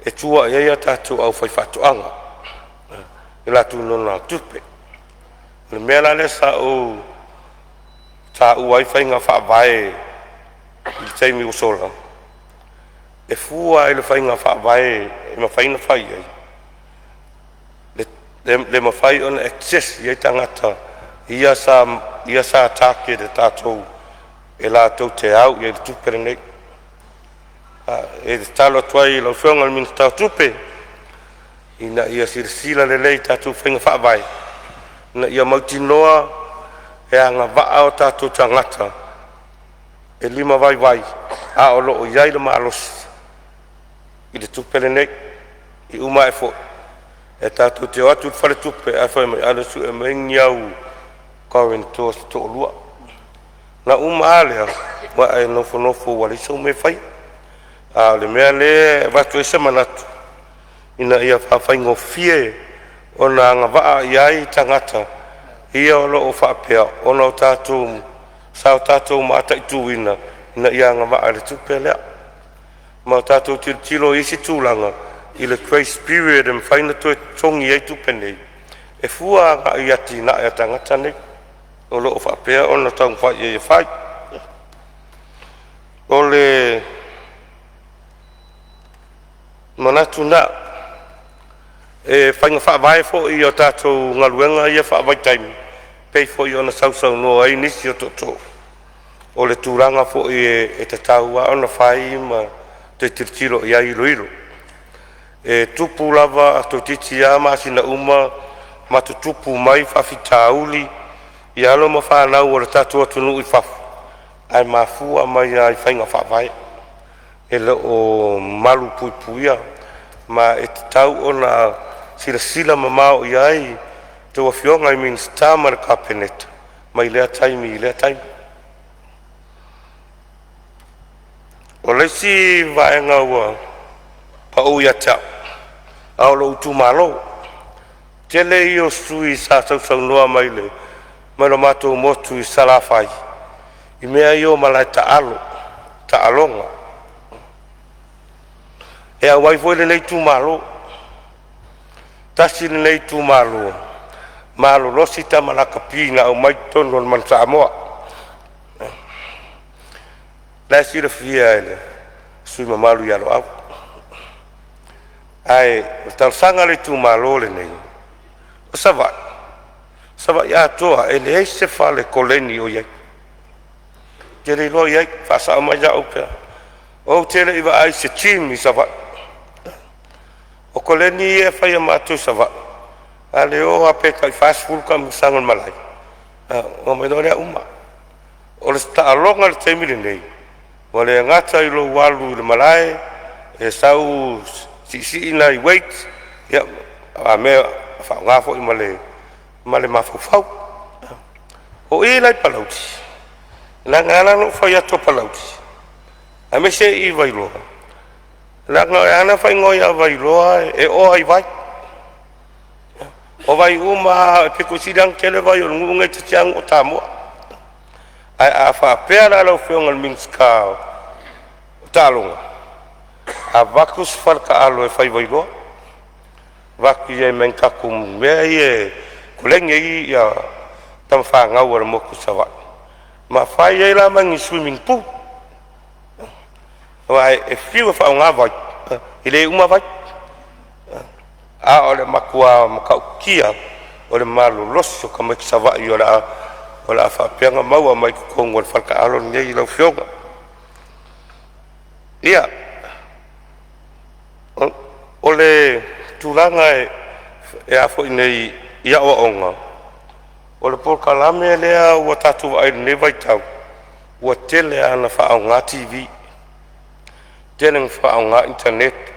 e tua i ai a tatou aufaifaatoaga i a latou nonogatupe. O le mea la lea sa ou taua ai faiga faavae i le taimi ua sola, e fua lava i le faiga faavae e mafai ona fai ai le mafai ona access i ai tagata ia sa target e tatou e latou te au i ai i le tupe lenei. E tatalo atu ai i lau Afioga i le Minisita o Tupe ina ia silasila lelei i tatou faiga faavae ina ia mautinoa e agavaa o tatou tagata e limavaivai a o lo o i ai le malosi i le tupe lenei. E uma ae foi e tatou te o atu i le faletupe ae fai mai, alu e sue mai ni au guarantors se toalua. Ona uma lava lea ua e nofonofo ua leai sau mea e faia. A o le mea lea e avatu ai se manatu ina ia faafaigofie ona agavaa i ai tagata ia o lo o faapea ona sa o tatou mataituina ina ia agavaa i le tupe lea. Ma ua tatou tilotilo i isi tulaga i le grace period e mafai ona toe totogi ai tupe nei e fua agai i atinae a tagata nei o lo o faapea ona taumafai i ai e fai. O le manatu lena. E faiga faavae foi i a tatou galuega ia faavaitaimi, e pei foi ona sausaunoa ai nisi o tootoo, o le tulaga foi e tatau lava ona fai ma toe tilotilo i ai e iloilo. E tupu lava toeititi a masina uma ma tutupu mai faafitauli i alo ma fanau a lo tatou atunuu i fafo, ae mafua mai lava i faiga faavae e le o malupuipuia. Ma e tatau ona silasila mamao i ai a outou Afioga i Minisita ma le Kapeneta mai lea taimi i lea taimi. O le isi vaega ua pau ia te au a o lou itumalo, tele ia o sui sa sausaunoa mai i lo matou motu i Salafai i mea ia o malae taalo, taaloga. E auai foi lenei itumalo, tasi lenei itumalo malolosi tama lakapi na aumai i totonu o le Manu Samoa. La e silafia e le sui usufono mamalu ia Loau. Ae o le talosaga a le itumalo lenei, o Savaii, Savaii atoa e leai se fale koleni o i ai. Ou te le iloa o i ai, faasao mai au pe a… Ou te le i vaai i se gym i Savaii. O koleni ia e fai e matou i Savaii, a le oo lava pe tai 40 taamilosaga i le malae ona omai loa lea uma. O le taaloga i le taimi lenei, ua le gata i lou alu i le malae e sau siisii nai weights a mea e faaaoga foi ma le mafaufau. O i la i Palauli, leaga e ala ona ou fai atu o Palauli aemaise i Vailoa, leaga e ala ona faaigoa ia Vailoa e oa i vai. O vai uma lava, e pito sili ona tele vai o le nuu lenei toeititi a nuu o tamua. Ae a faapea la lau Afioga i le Minisita o Taaloga, avatu se fale taalo e fai i Vailoa, avatu ai ma ni tatou mea ia e koleni ai tama fanau a le motu i Savaii ma fai ai la ma ni swimming pool aua e fiu e faaaoga vai, e le uma vai. A o le matua matautia o le malolosi o tamaiti Savaii o le a faapea ona maua mai totonu o le fale taalo lenei lau afioga. Ia, o le tulaga e a foi nei i aoaoga, o le polokalame lea ua tatou vaai i lenei vaitau, ua tele lava ina faaaoga TV, tele ina faaaoga initaneti,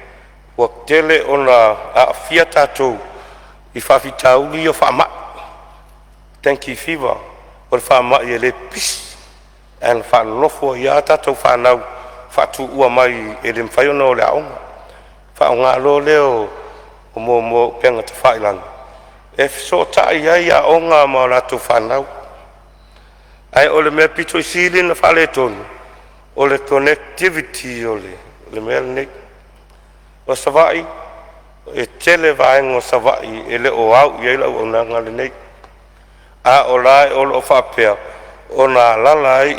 ua tele ona aafia tatou i faafitauli ia o faamai, dengue fever, o le faamai e le pipisi ae na faalolofu ai lava tatou fanau faatuua mai e le mafai ona o i le aoga. Faaaoga loa lea o upega tafailagi e fesootai ai aoga ma latou fanau. Ae o le mea aupito sili ona faaletonu o le connectivity o le mea lenei. O Savaii e tele vaega o Savaii e le o au i ai le auaunaga lenei, a o la e o lo o faapea ona alaala ai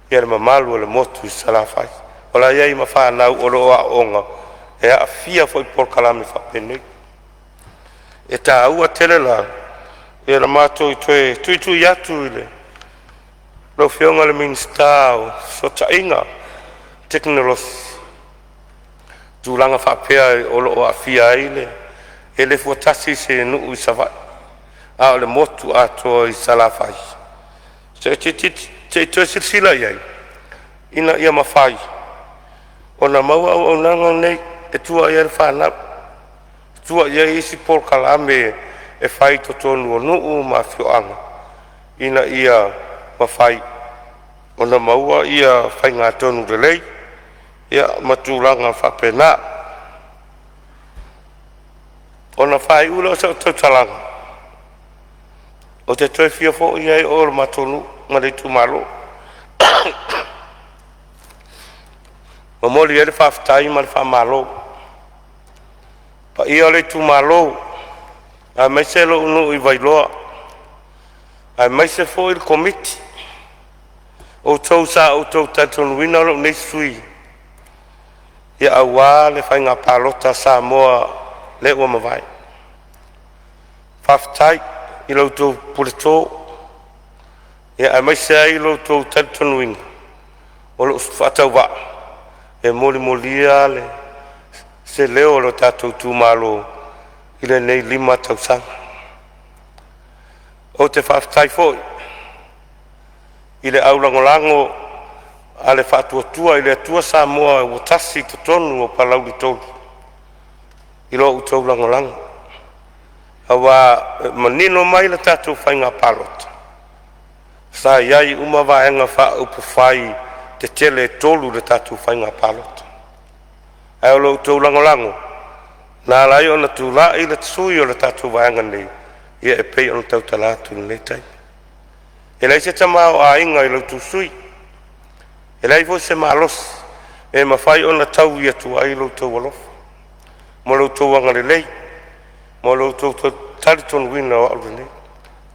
le mamalu o le motu i Salafai. O la e i ai ma fanau o lo o aooga e aafia foi i polokalame faapenei. E taua tele la le matou toe tuitui atu i lau Afioga i le Minisita o Fesootaiga, Tekonolosi, tulaga faapea o lo o aafia ai le… E le fua tasi se nuu i Savaii, a o le motu atoa i Salafai. Se i toe silasila i ai ina ia mafai ona maua auaunaga nei e tua i ai le fanau, tua i ai isi polokalame e fai i totonu o nuu ma afioaga ina ia mafai ona maua ia faigatonu lelei ma tulaga faapena. Ona faaiu lea o sau tautalaga, ou te toe fia foi lava i o i le matou nuu ma le itumalo. E momoli ai le faafetai ma le faamalo i le paia o le itumalo aemaise lou nuu i Vailoa, aemaise foi le komiti, o outou sa outou talitonuina lou nei sui usufono aua le faiga palota a Samoa lea ua mavae. Faafetai i la outou puleto aemaise ai lo outou talitonuina o lou faatauvaa e molimoli se leo o lo tatou itumalo i lenei 5 tausaga. Ou te faafetai foi i le aulagolago a le Faatuatua i le Atua Samoa ua Tasi i totonu o Palauli 3 i lo outou lagolago, aua e manino mai le tatou faiga palota, sa i ai uma Vaega Faaupufai tetele e 3 i le tatou faiga palota. Ae o lo outou lagolago na ala ai ona tulai le sui o le tatou vaega nei e pei ona tautala atu i lenei taimi. E leai se tamaoaiga i lo outou sui usufono, e leai foi se malosi e mafai ona taui atu ai lo outou alofa ma lo outou agalelei ma lo outou talitonuina o au lelei.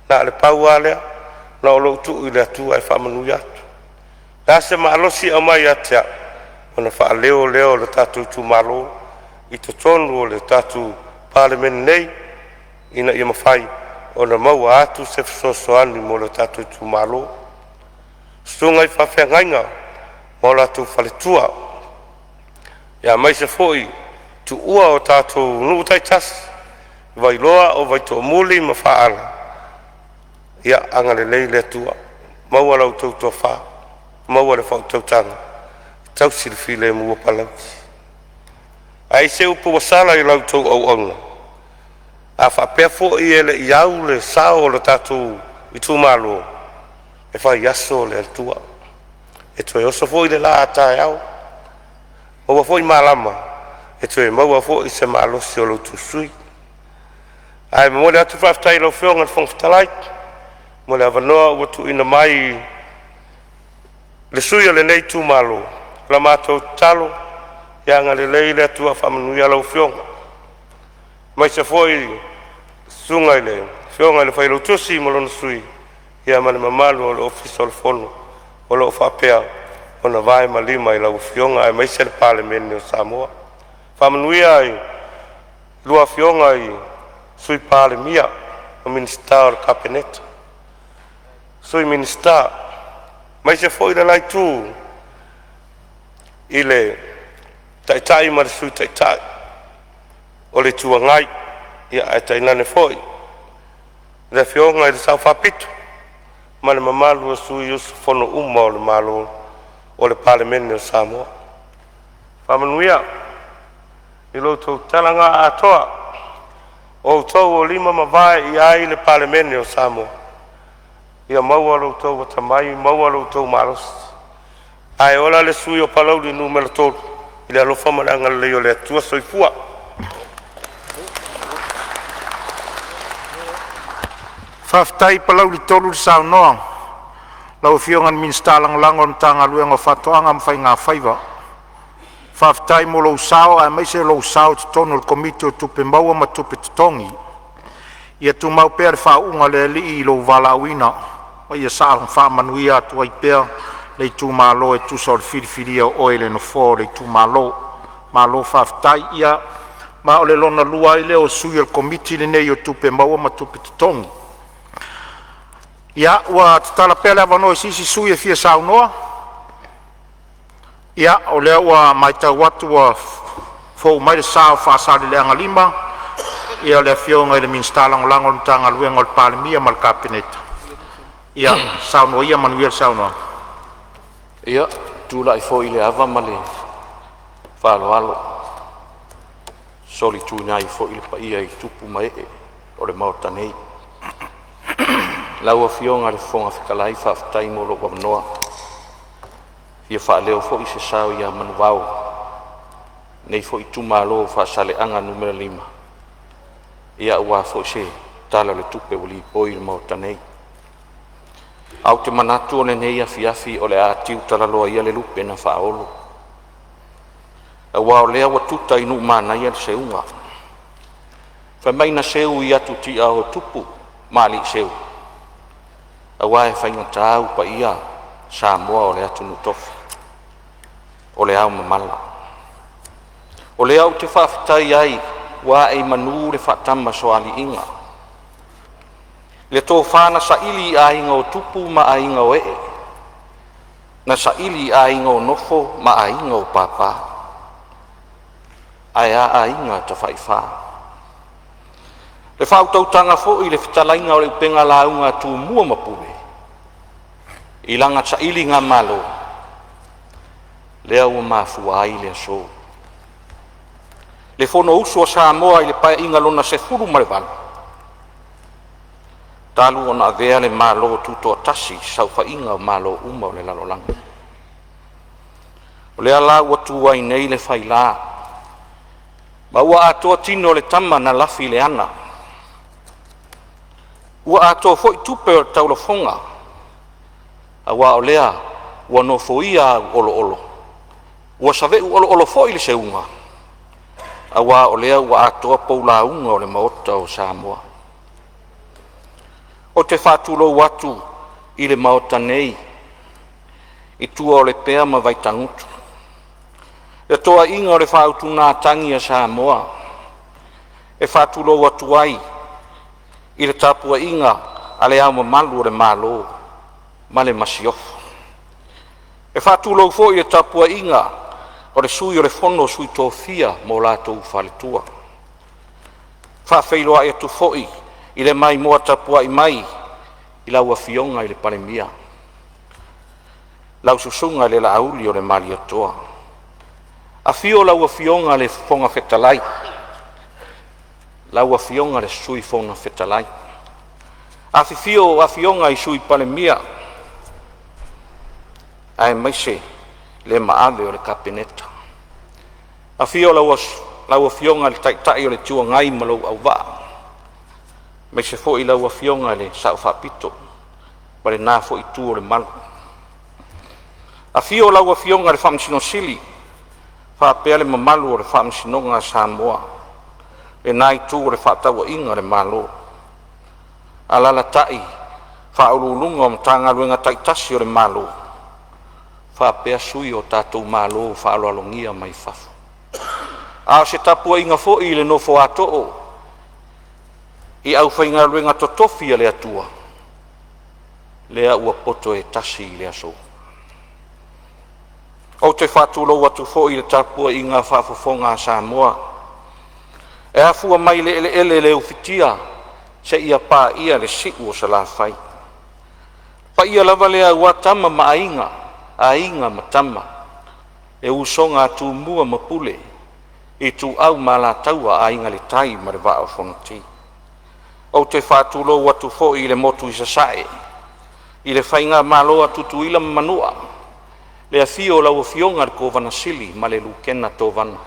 Na o le pau lava lea, na o lou tuu i le Atua e faamanuia atu. O le a se malosi e aumai ia te au, ona faaleo lea o le tatou itumalo i totonu o le tatou Palemene nei, ina ia mafai ona maua atu se fesoasoani mo le tatou itumalo. Susuga i faafeagaiga ma o latou faletua, aemaise foi le tuua o tatou nuu taitasi o Vailoa, Vaitoomuli ma Faala, ia agalelei le Atua, maua la outou tofa, maua le faautautaga e tausi le filemu o Palauli. A i ai se upu ua sala i la outou auauna, a faapea foi e le i au le sao o le tatou itumalo, e faiaso le Atua, e toe oso foi le la a taeao, maua foi malama e toe maua foi se malosi o lo outou sui usufono. Ae momoli atu le faafetai i lau Afioga i le Fofoga Fetalai mo le avanoa ua tuuina mai i le sui usufono o lenei itumalo. O la matou tatalo, ia agalelei le Atua e faamanuia lau Afioga, aemaise foi le susuga i le Afioga i le Failautusi ma lona Sui, ma le mamalu o le Ofisa o le Fono o lo o faapea ona vae ma lima i lau Afioga aemaise le Palemene o Samoa. Faamanuia i a lua Afioga i Sui Palemia ma Minisita o le Kapeneta, Sui Minisita, aemaise foi le la itu i le Taitai ma le Sui Taitai o le Itu Agai, ae tainane foi le Afioga i le Sao Faapito ma le mamalu o sui usufono uma o le malo o le Palemene o Samoa. Faamanuia i lo outou tala na atoa, o outou o lima ma vae i ai le Palemene o Samoa. Ia maua lo outou atamai, maua lo outou malosi. Ae ola le sui usufono o Palauli 3 i le alofa ma le agalelei o le Atua. Soifua. Faafetai Palauli 3 le saunoa lau Afioga i le Minisita Lagolago o le Matagaluega o Faatoaga ma Faigafaiva. Faafetai mo lou sao aemaise o lou sao i totonu o le Komiti o Tupe Maua ma Tupe Totogi. Ia tumau pea le faauuga a le Alii i lou valaauina ma ia saga faamanuia atu ai pea le itumalo e tusa o le filifilia o oe i le nofoa o le itumalo. Malo faafetai. Ia, ma o le lona lua ai lea o sui o le Komiti lenei o Tupe Maua ma Tupe Totogi. Ia, ua tatala pea le avanoa i se isi sui usufono e fia saunoa. Ia, o lea ua matau atu ua fou mai le sa o Faasaleleaga 5, ia le Afioga i le Minisita Lagolago o le Matagaluega a le Palemia ma le Kapeneta. Ia saunoa ia, manuia le saunoaga. Ia, ou te tulai foi i le ava ma le faaaloalo e solituina ai foi le paia i tupu ma ee o le Maota nei. Lau Afioga i le Fofoga Fetalai, faafetai mo lou avanoa. E fia faaleo foi se sao ia manuvao o lenei foi itumalo o Faasaleleaga 5 aua foi se Tala o le Tupe ua lipoi i le Maota nei. Ae ou te manatu o lenei afiafi o le a tiutalaloa ia le lupe na faaolo, aua o lea ua tuta i nuu manaia le seuga. Fai mai na seu i atu tiao e tupu ma alii seu, aua e faigata paia Samoa o le atunuu tofi, o le aomamala. O lea ou te faafetai ai ua ae i manu le faatamasoaliiga, le tofa na saili i aiga o tupu ma aiga o ee, na saili i aiga o nofo ma aiga o papa, ae a aiga tafaifa. Le faautautaga foi i le fetalaiga o le upega lauga a Tumua ma Pule, i lana sailigamalo lea ua mafua ai le aso. Le Fonousu a Samoa i le Paeaiga Lona XVIII talu ona avea le Malo Tutoatasi i saofaiga o Malo uma o le lalolagi. O lea la ua tu ai nei le faila ma ua atoa tino o le tama na lafi i le ana, ua atoa foi tupe o le taulafoga, aua o lea ua nofoia au oloolo ua saveu oloolo foi le seuga, aua o lea ua atoa pou lauga o le Maota o Samoa. Ou te faatulou atu i le Maota nei i tua o Lepea ma Vaitagutu, le toaiga o le faautugatagi a Samoa. E faatulou atu ai i le tapuaiga a Le Ao Mamalu o le Malo ma le Masiofo. E faatulou foi i le tapuaiga a le Sui o le Fono a Sui Tofia ma o latou faletua. E faafeiloai atu foi i le maimoa tapuai mai i lau Afioga i le Palemia, lau Susuga i le Laauli o le Malietoa, afio lau Afioga i le Fofoga Fetalai, lau Afioga i le Sui Fofoga Fetalai, afifio Afioga i Sui Palemia aemaise le mamalu o le Kapeneta. Afio lau Afioga i le Taitai o le Itu Agai ma lou auvaa, aemaise foi lau Afioga i le Sao Faapito ma lena foi itu o le malu. Afio lau Afioga i le Faamasino Sili faapea le mamalu o le Faamasinoga a Samoa, lena itu o le fefaatauaiga a le Malo. Alaalatai Faauluuluga o Matagaluega taitasi o le Malo faapea sui o tatou malo faaaloalogia mai fafo. A o se tapuaiga foi i le nofo a too i aufaigaluega totofi a le Atua lea ua poto e tasi i le aso. Ou te faatulou atu foi i le tapuaiga faafofoga a Samoa e afua mai i le eleele le ufitia seia paia le siu o Salafai. O paia lava lea aua Tama ma Aiga, Aiga ma Tama, le usoga a Tumua ma Pule, Ituau ma Alataua, Aiga i le Tai ma le Vaa o Fonoti. Ou te faatulou atu foi i le motu i Sasae i le faigamalo a Tutuila ma Manua, le afio o lau Afioga i le Kovana Sili ma le Lutena Kovana,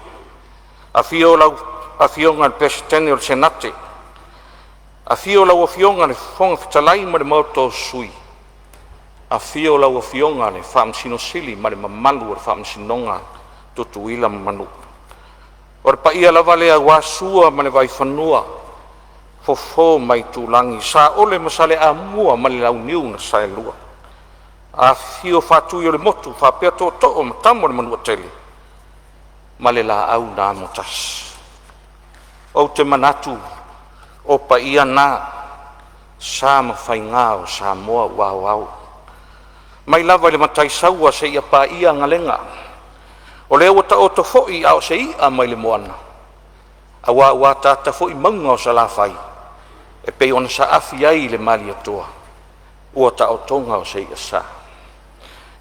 afio lau Afioga i le Peresetene o le Senate, afio lau Afioga i le Fofoga Fetalai ma le Maota o Sui, afio lau Afioga i le Faamasino Sili ma le mamalu o le Faamasinoga a Tutuila ma Manua. O le paia lava lea aua Sua ma le Vaifanua, Fofo ma Aitulagi, Saole ma Saleaaumua ma le Launiu na Saelua, afifio Faatui o le Motu faapea Tootoo ma Tama a le Manuatele ma le Laau na Amotasi. Ou te manatu o paia na sa ma faiga o Samoa ua aoao, mai lava i le Mataisaua seia paia Galega. O lea ua taoto foi a o se i'a mai le moana, aua ua ataata foi mauga o Salafai e pei ona saafi ai le Malietoa, ua taotoga o se i'asa.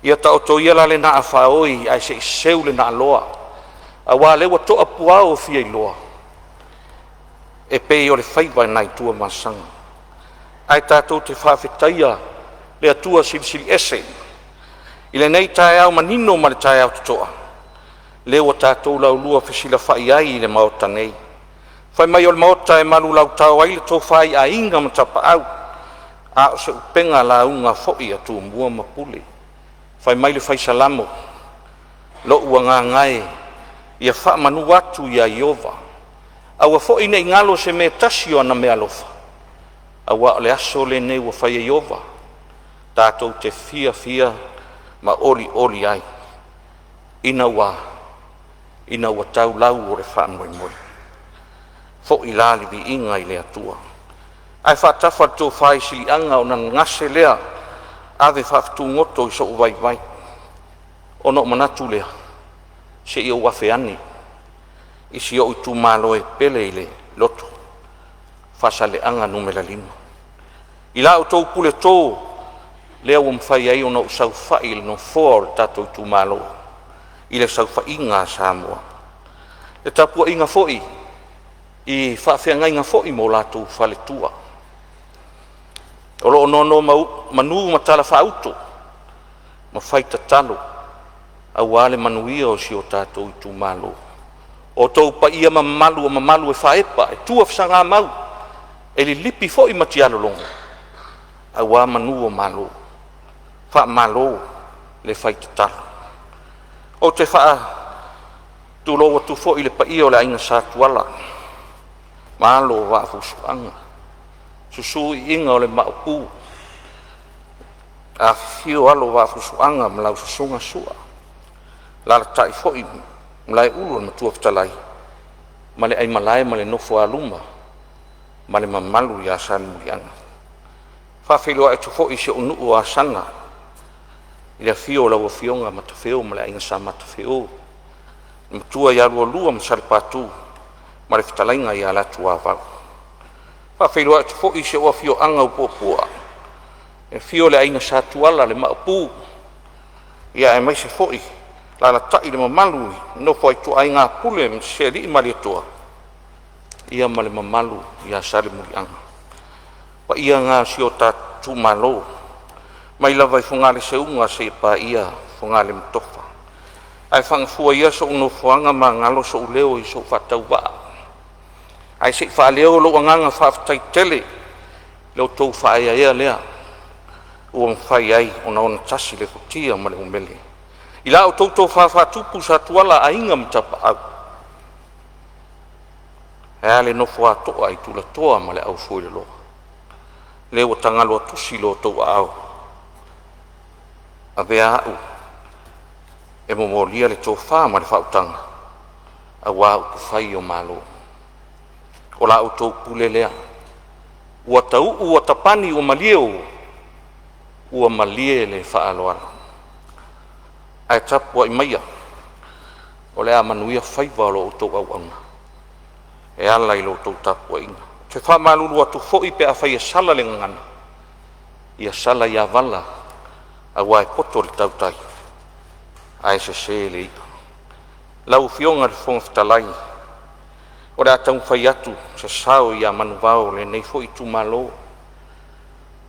Ia taoto ia la lena afaoi ae se i seu le naaloa, aua o lea ua toa puao o fiailoa e pei o le faiva nai Tuamasaga. Ae tatou te faafetaia le Atua Silisili Ese i lenei taeao manino ma le taeao totoa, lea ua tatou laulua fesilafai ai i le Maota nei. Fai mai o le Maota e manulauta ai le tofa i Aiga ma Tapaau, a o se upega lauga foi a Tumua ma Pule. Fai mai le fai Salamo, “Lou agaga e, ia faamanu atu ia Ieova, aua foi ne i galo se mea e tasi o ana meaalofa, aua o le aso lenei ua fai e Ieova, tatou te fiafia ma olioli ai, ina ua tau lau o le faamoemoe.” Foi la le viiga i le Atua. Ae faatafa le tofa i Siliaga ona gase lea, ave faafutugoto i sou vaivai. Ona ou manatu lea, se i ou afe ane i si ou itumalo e pele i le loto, Faasaleleaga 5. I la outou puleto lea ua mafai ai ona ou saofai i le nofoa o le tatou itumalo i le saofaiga a Samoa. Le tapuaiga foi i faafeagaiga foi ma o latou faletua o lo o nonomanu ma talafaauto ma fai tatalo aua le manuia o si o tatou itumalo. O outou paia ma mamalu o mamalu e faaepa e tuafesagamau, e lilipi foi matialologo aua manu o malo. Faamalo le fai tatalo. Ou te faatulou atu foi i le paia o le aiga Sa Tuala ma alo o Vaafusuaga, susu Iiga o le Maopu, afifio alo o Vaafusuaga ma lau susuga Sua, alaalatai foi Malaeulu le Matua Fetalai ma le aimalae ma le nofo a luma ma le mamalu ia Salemuliaga. E faafeiloai atu foi i si ou nuu o Asaga i le afio o lau afioga Matafeo ma le aiga Sa Matafeo, le matua ia Lualua ma Salepatu ma le fetalaiga ia Latuavau. E faafeiloai atu foi i si ou afioaga o Puapua, le afio o le aiga Sa Tuala, le Maopu aemaise foi alaalatai le mamalu i le nofo a ituaiga Pule ma si alii Malietoa ma le mamalu ia Salemuliaga. O paia na o si o tatou itumalo mai lava i Fogale seuga seia paia Fogalematofa. Ae faagafua ia sou nofoaga ma galo sou leo i sou faatauvaa ae se i faaleo lou agaga faafetai tele i lo outou faaeaea lea ua mafai ai ona tasi le futia ma le umele. I la outou tofa faatupu Sa Tuala, Aiga ma Tapaau, ae a le nofo a toa i tulatoa ma le aufueloloa, lea ua tagaloatusi lo outou aao, avea au e momolia le tofa ma le faautaga aua upufai o Malo. O la outou pule lea ua tauu ua tapani ua malie uo, ua malie le faaaloalo. Ae tapuai maia o le a manuia faiva o lo outou auauna e ala i la outou tapuaiga. Ou te faamalulu atu foi pe afai e sala le gagana, ia sala ia vala aua e poto le tautai ae sese le i'a. Lau Afioga i le Fofoga Fetalai, o le a taumafai atu se sao ia manuvao o lenei foi itumalo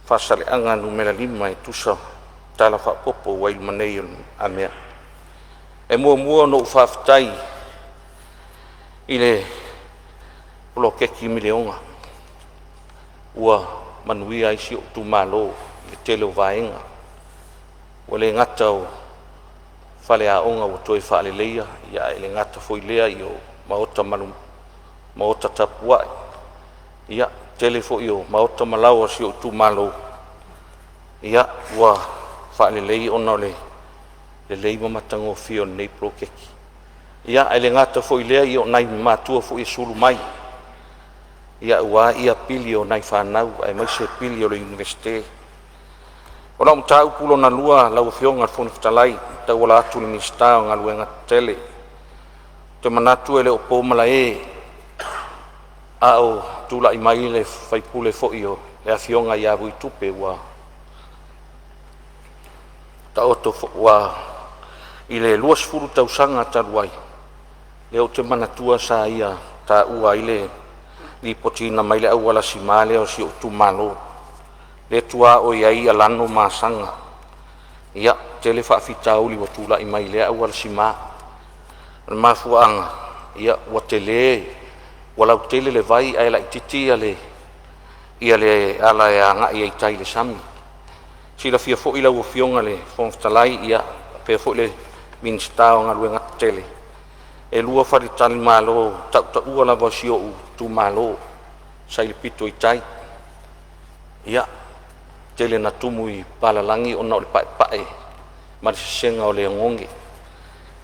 Faasaleleaga 5 e tusa ma Tala Faaopoopo ua i luma nei o le lumamea. E muamua ona ou faafetai i le poloketi miliona ua manuia ai si ou itumalo i le tele o vaega. Ua le gata o faleaoga ua toe faaleleia, ae le gata foi i lea o maota maota tapuai. Ia tele foi o maota ma laoa o si ou itumalo ua faalelei ona o le lelei ma matagofie o lenei poloketi. Ia ae le gata foi i lea, o nai matua foi e sulu mai aua pili o nai fanau aemaise pili o le Iunivesite. O lau mataupu lona lua lau Afioga i le Fofoga Fetalai e tauala atu i le Minisita o Galuega Tetele, ou te manatu e le o po malae a o tulai mai le sui usufono foi o le afioga ia Vuitupe ua taoto foi ua i le 20 tausaga talu ai, lea ou te manatua sa ia taua ai le lipotiina mai le auala sima lea o si ou itumalo lea e tuaoi ai Aiono ma Asaga. Ia, tele faafitauli ua tulai mai i lea auala sima. O le mafuaaga ua tele ua lautele le vai ae laitiiti le ala e agai ai i tai i le sami. Silafia foi lau Afioga i le Fofoga Fetalai faapea foi le Minisita o Galuega Tetele, e lua faletalimalo tautaua lava o si ou itumalo sa i le pito i tai. Ia, tele ina tumu i papalagi ona o le paepae ma le sesega o le oneone.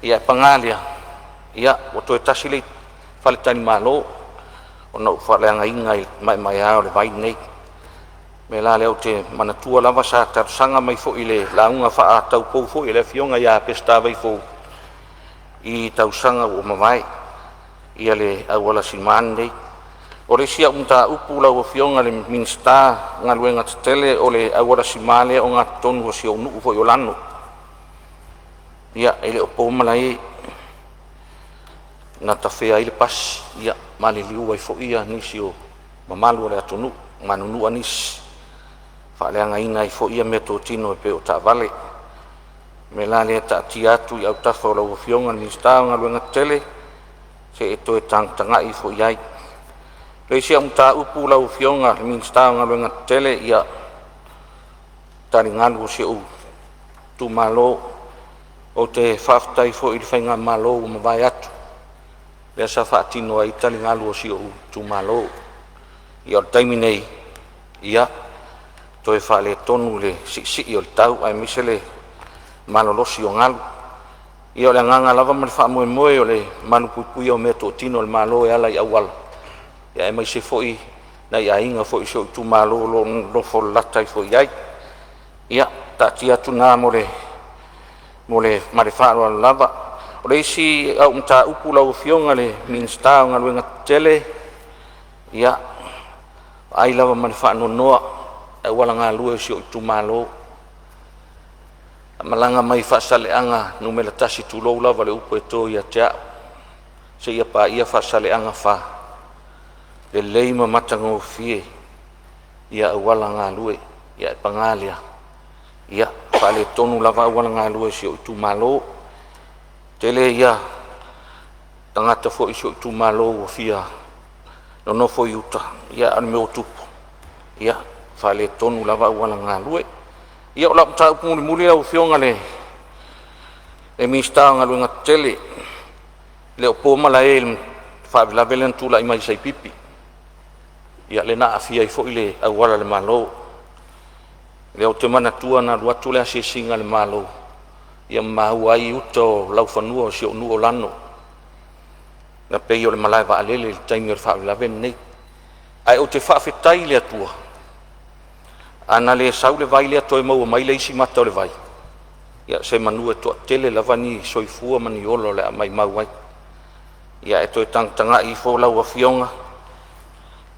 Ia ae paga lea, ua toe tasi le faletalimalo. ona ou faaleagaina i le maemaea o le vai lenei. O le mea la lea ou te manatua lava sa talosaga mai foi i le lauga faataupou foi a le afioga ia Peseta Vaifou i tausaga ua mavae i le auala sima lenei. O le isi au mataupu lau Afioga i le Minisita o Galuega Tetele, o le auala sima lea e ogatotonu o si ou nuu foi o Lano. Ia, e le o po malae, na tafea ai le pasi, maliliu ai foi nisi o mamalu o le atunuu, manunua nisi, faaleagaina ai foi meatotino e pei o taavale. O le mea la lea e taatia atu i autafa o lau Afioga i le Minisita o Galuega Tetele se i e toe tagatagai ifo i ai. O le isi au mataupu lau Afioga i le Minisita o Galuega Tetele, ia, o taligalu o si ou itumalo. Ou te faafetai foi i le faigamalo ua mavae atu lea sa faatino ai taligalu o si ou itumalo. Ia o le taimi nei, ia, toe faaletonu le siisii o le tau aemaise le malolosi o galu. Ia o le agaga lava ma le faamoemoe o le malupuipuia o meatotino a le Malo e ala i auala, aemaise foi nai aiga foi o si ou itumalo o lo o nonofo lalata ifo i ai. Ia taatia atu i ina ma le faaaloalo lava. O le isi au mataupu lau Afioga i le Minisita o Galuega Tetele, ia, e vaai lava ma le faanoanoa i auala galue o si ou itumalo. A malaga mai Faasaleleaga 1, tulou lava le upu e to ia te au, seia paia Faasaleleaga 4, lelei ma matagofie ia auala galue. Ae paga lea, ia, e faaletonu lava auala galue o si ou itumalo. E tele ia tagata foi o si ou itumalo ua fia nonofo i uta, ae o le mea ua tupu, ia, faaletonu lava auala galue. Ia o lau mataupu mulimuli lau Afioga i le Minisita o Galuega Tetele, e le o po malae i le faalavelave lea na tulai mai i Saipipi, ia lea na aafia ai foi le auala a le Malo. Lea ou te manatua na alu atu le asiasiga a le Malo ma maua ai uta o laufanua o si ou nuu o Lano, na pei o le malae vaalele i le taimi o le faalavelave lenei. Ae ou te faafetai i le Atua, ana le sau le vai lea toe maua mai le isi mata o le vai, ia semanu e toatele lava ni soifua ma ni ola o le a maumau ai. Ia ae toe tagatagai ifo lau Afioga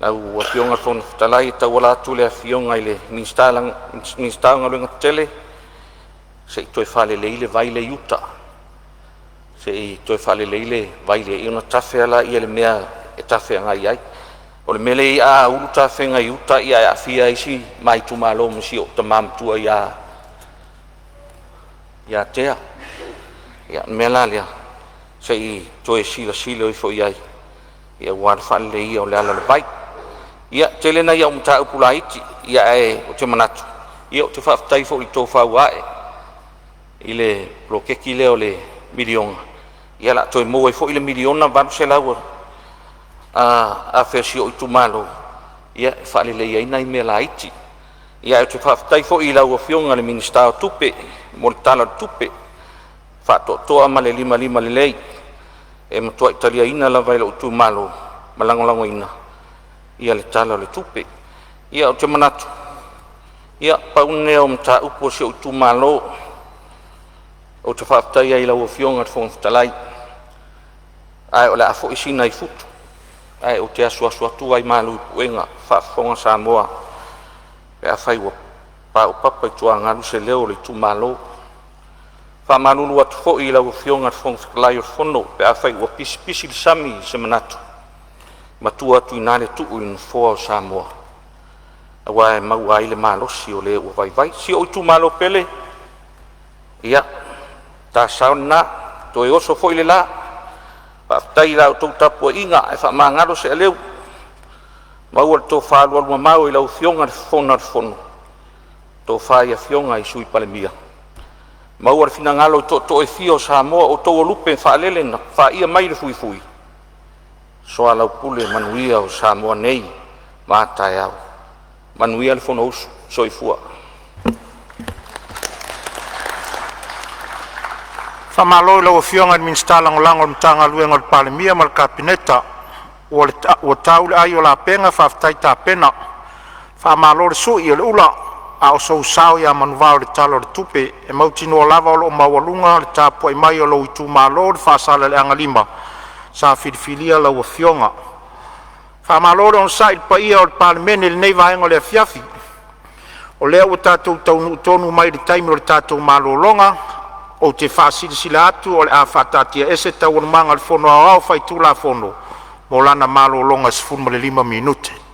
i le Fofoga Fetalai e tauala atu i le Afioga i le Minisita o Galuega Tetele, se i toe faalelei le vai lea i uta, se i toe faalelei le vai lea ona tafe lea i le mea e tafe agai i ai. O le mea lea e i ai a ulu tafega i uta e aafia ai si ma itumalo ma si ou tama matua ia Tea. Ia o le mea la lea, se i toe silasila ifo i ai aua le faaleleia o le ala o le vai. Ia, e tele nai au mataupu laiti, ae ou te manatu ou te faafetai foi i le tofa ua ae i le poloketi lea o le miliona, ia o le a toe maua ai foi le $1,800,000 a si ou itumalo e faaleleia ai nai mea laiti. Ae ou te faafetai foi i lau Afioga i le Minisita o Tupe mo le Tala o le Tupe faatoatoa ma le limalima lelei, e matuai taliaina lava e lou itumalo ma lagolagoina le Tala o le Tupe. Ia ou te manatu, ia pau lenei o mataupu a si ou itumalo ou te faafetai ai i lau Afioga i le Fofoga Fetalai, ae o le a foi Sina i futu ae ou te asuasu atu ai malu i puega faafofoga Samoa pe afai ua paopapa i tuagalu se leo o le itumalo. E faamalulu atu foi i lau Afioga i le Fofoga Fetalai o le Fono pe afai ua pisipisi le sami i se manatu, matua atu i ina le tuu i le nofoa o Samoa aua e maua ai le malosi o le ua vaivai. Si ou itumalo pele, ia, o ta sao na, toe oso foi le la. Faafetai i la outou tapuaiga ae faamagalo se aleu, maua le tofa alualumamao i lau Afioga i le Fofoga o le Fono, tofa i afioga i Sui Palemia, maua le finagalo o tootoo e fia o Samoa, o outou o lupe faalele na faia mai le fuifui, soalaupule manuia o Samoa nei ma a taeao. Manuia le Fonousu. Soifua. Faamalo i lau Afioga i le Minisita Lagolago o le Matagaluega a le Palemia ma le Kapeneta Ua tau le ai o lapega faafetai tapena, faamalo le sui o le ula a o sou sao ia manuvao i le Tala o le Tupe. E mautinoa lava o lo o maualuga le tapuai mai a lou itumalo i le Faasaleleaga 5 sa filifilia lau Afioga. Faamalo le onosai i le paia o le Palemene i lenei vaega o le afiafi. O lea ua tatou taunuu tonu mai i le taimi o le tatou malologa. Ou te faasilasila atu o le a faataatiaese Taualumaga a le Fono Aoao Faitulafono mo lana malologa e 15 minute.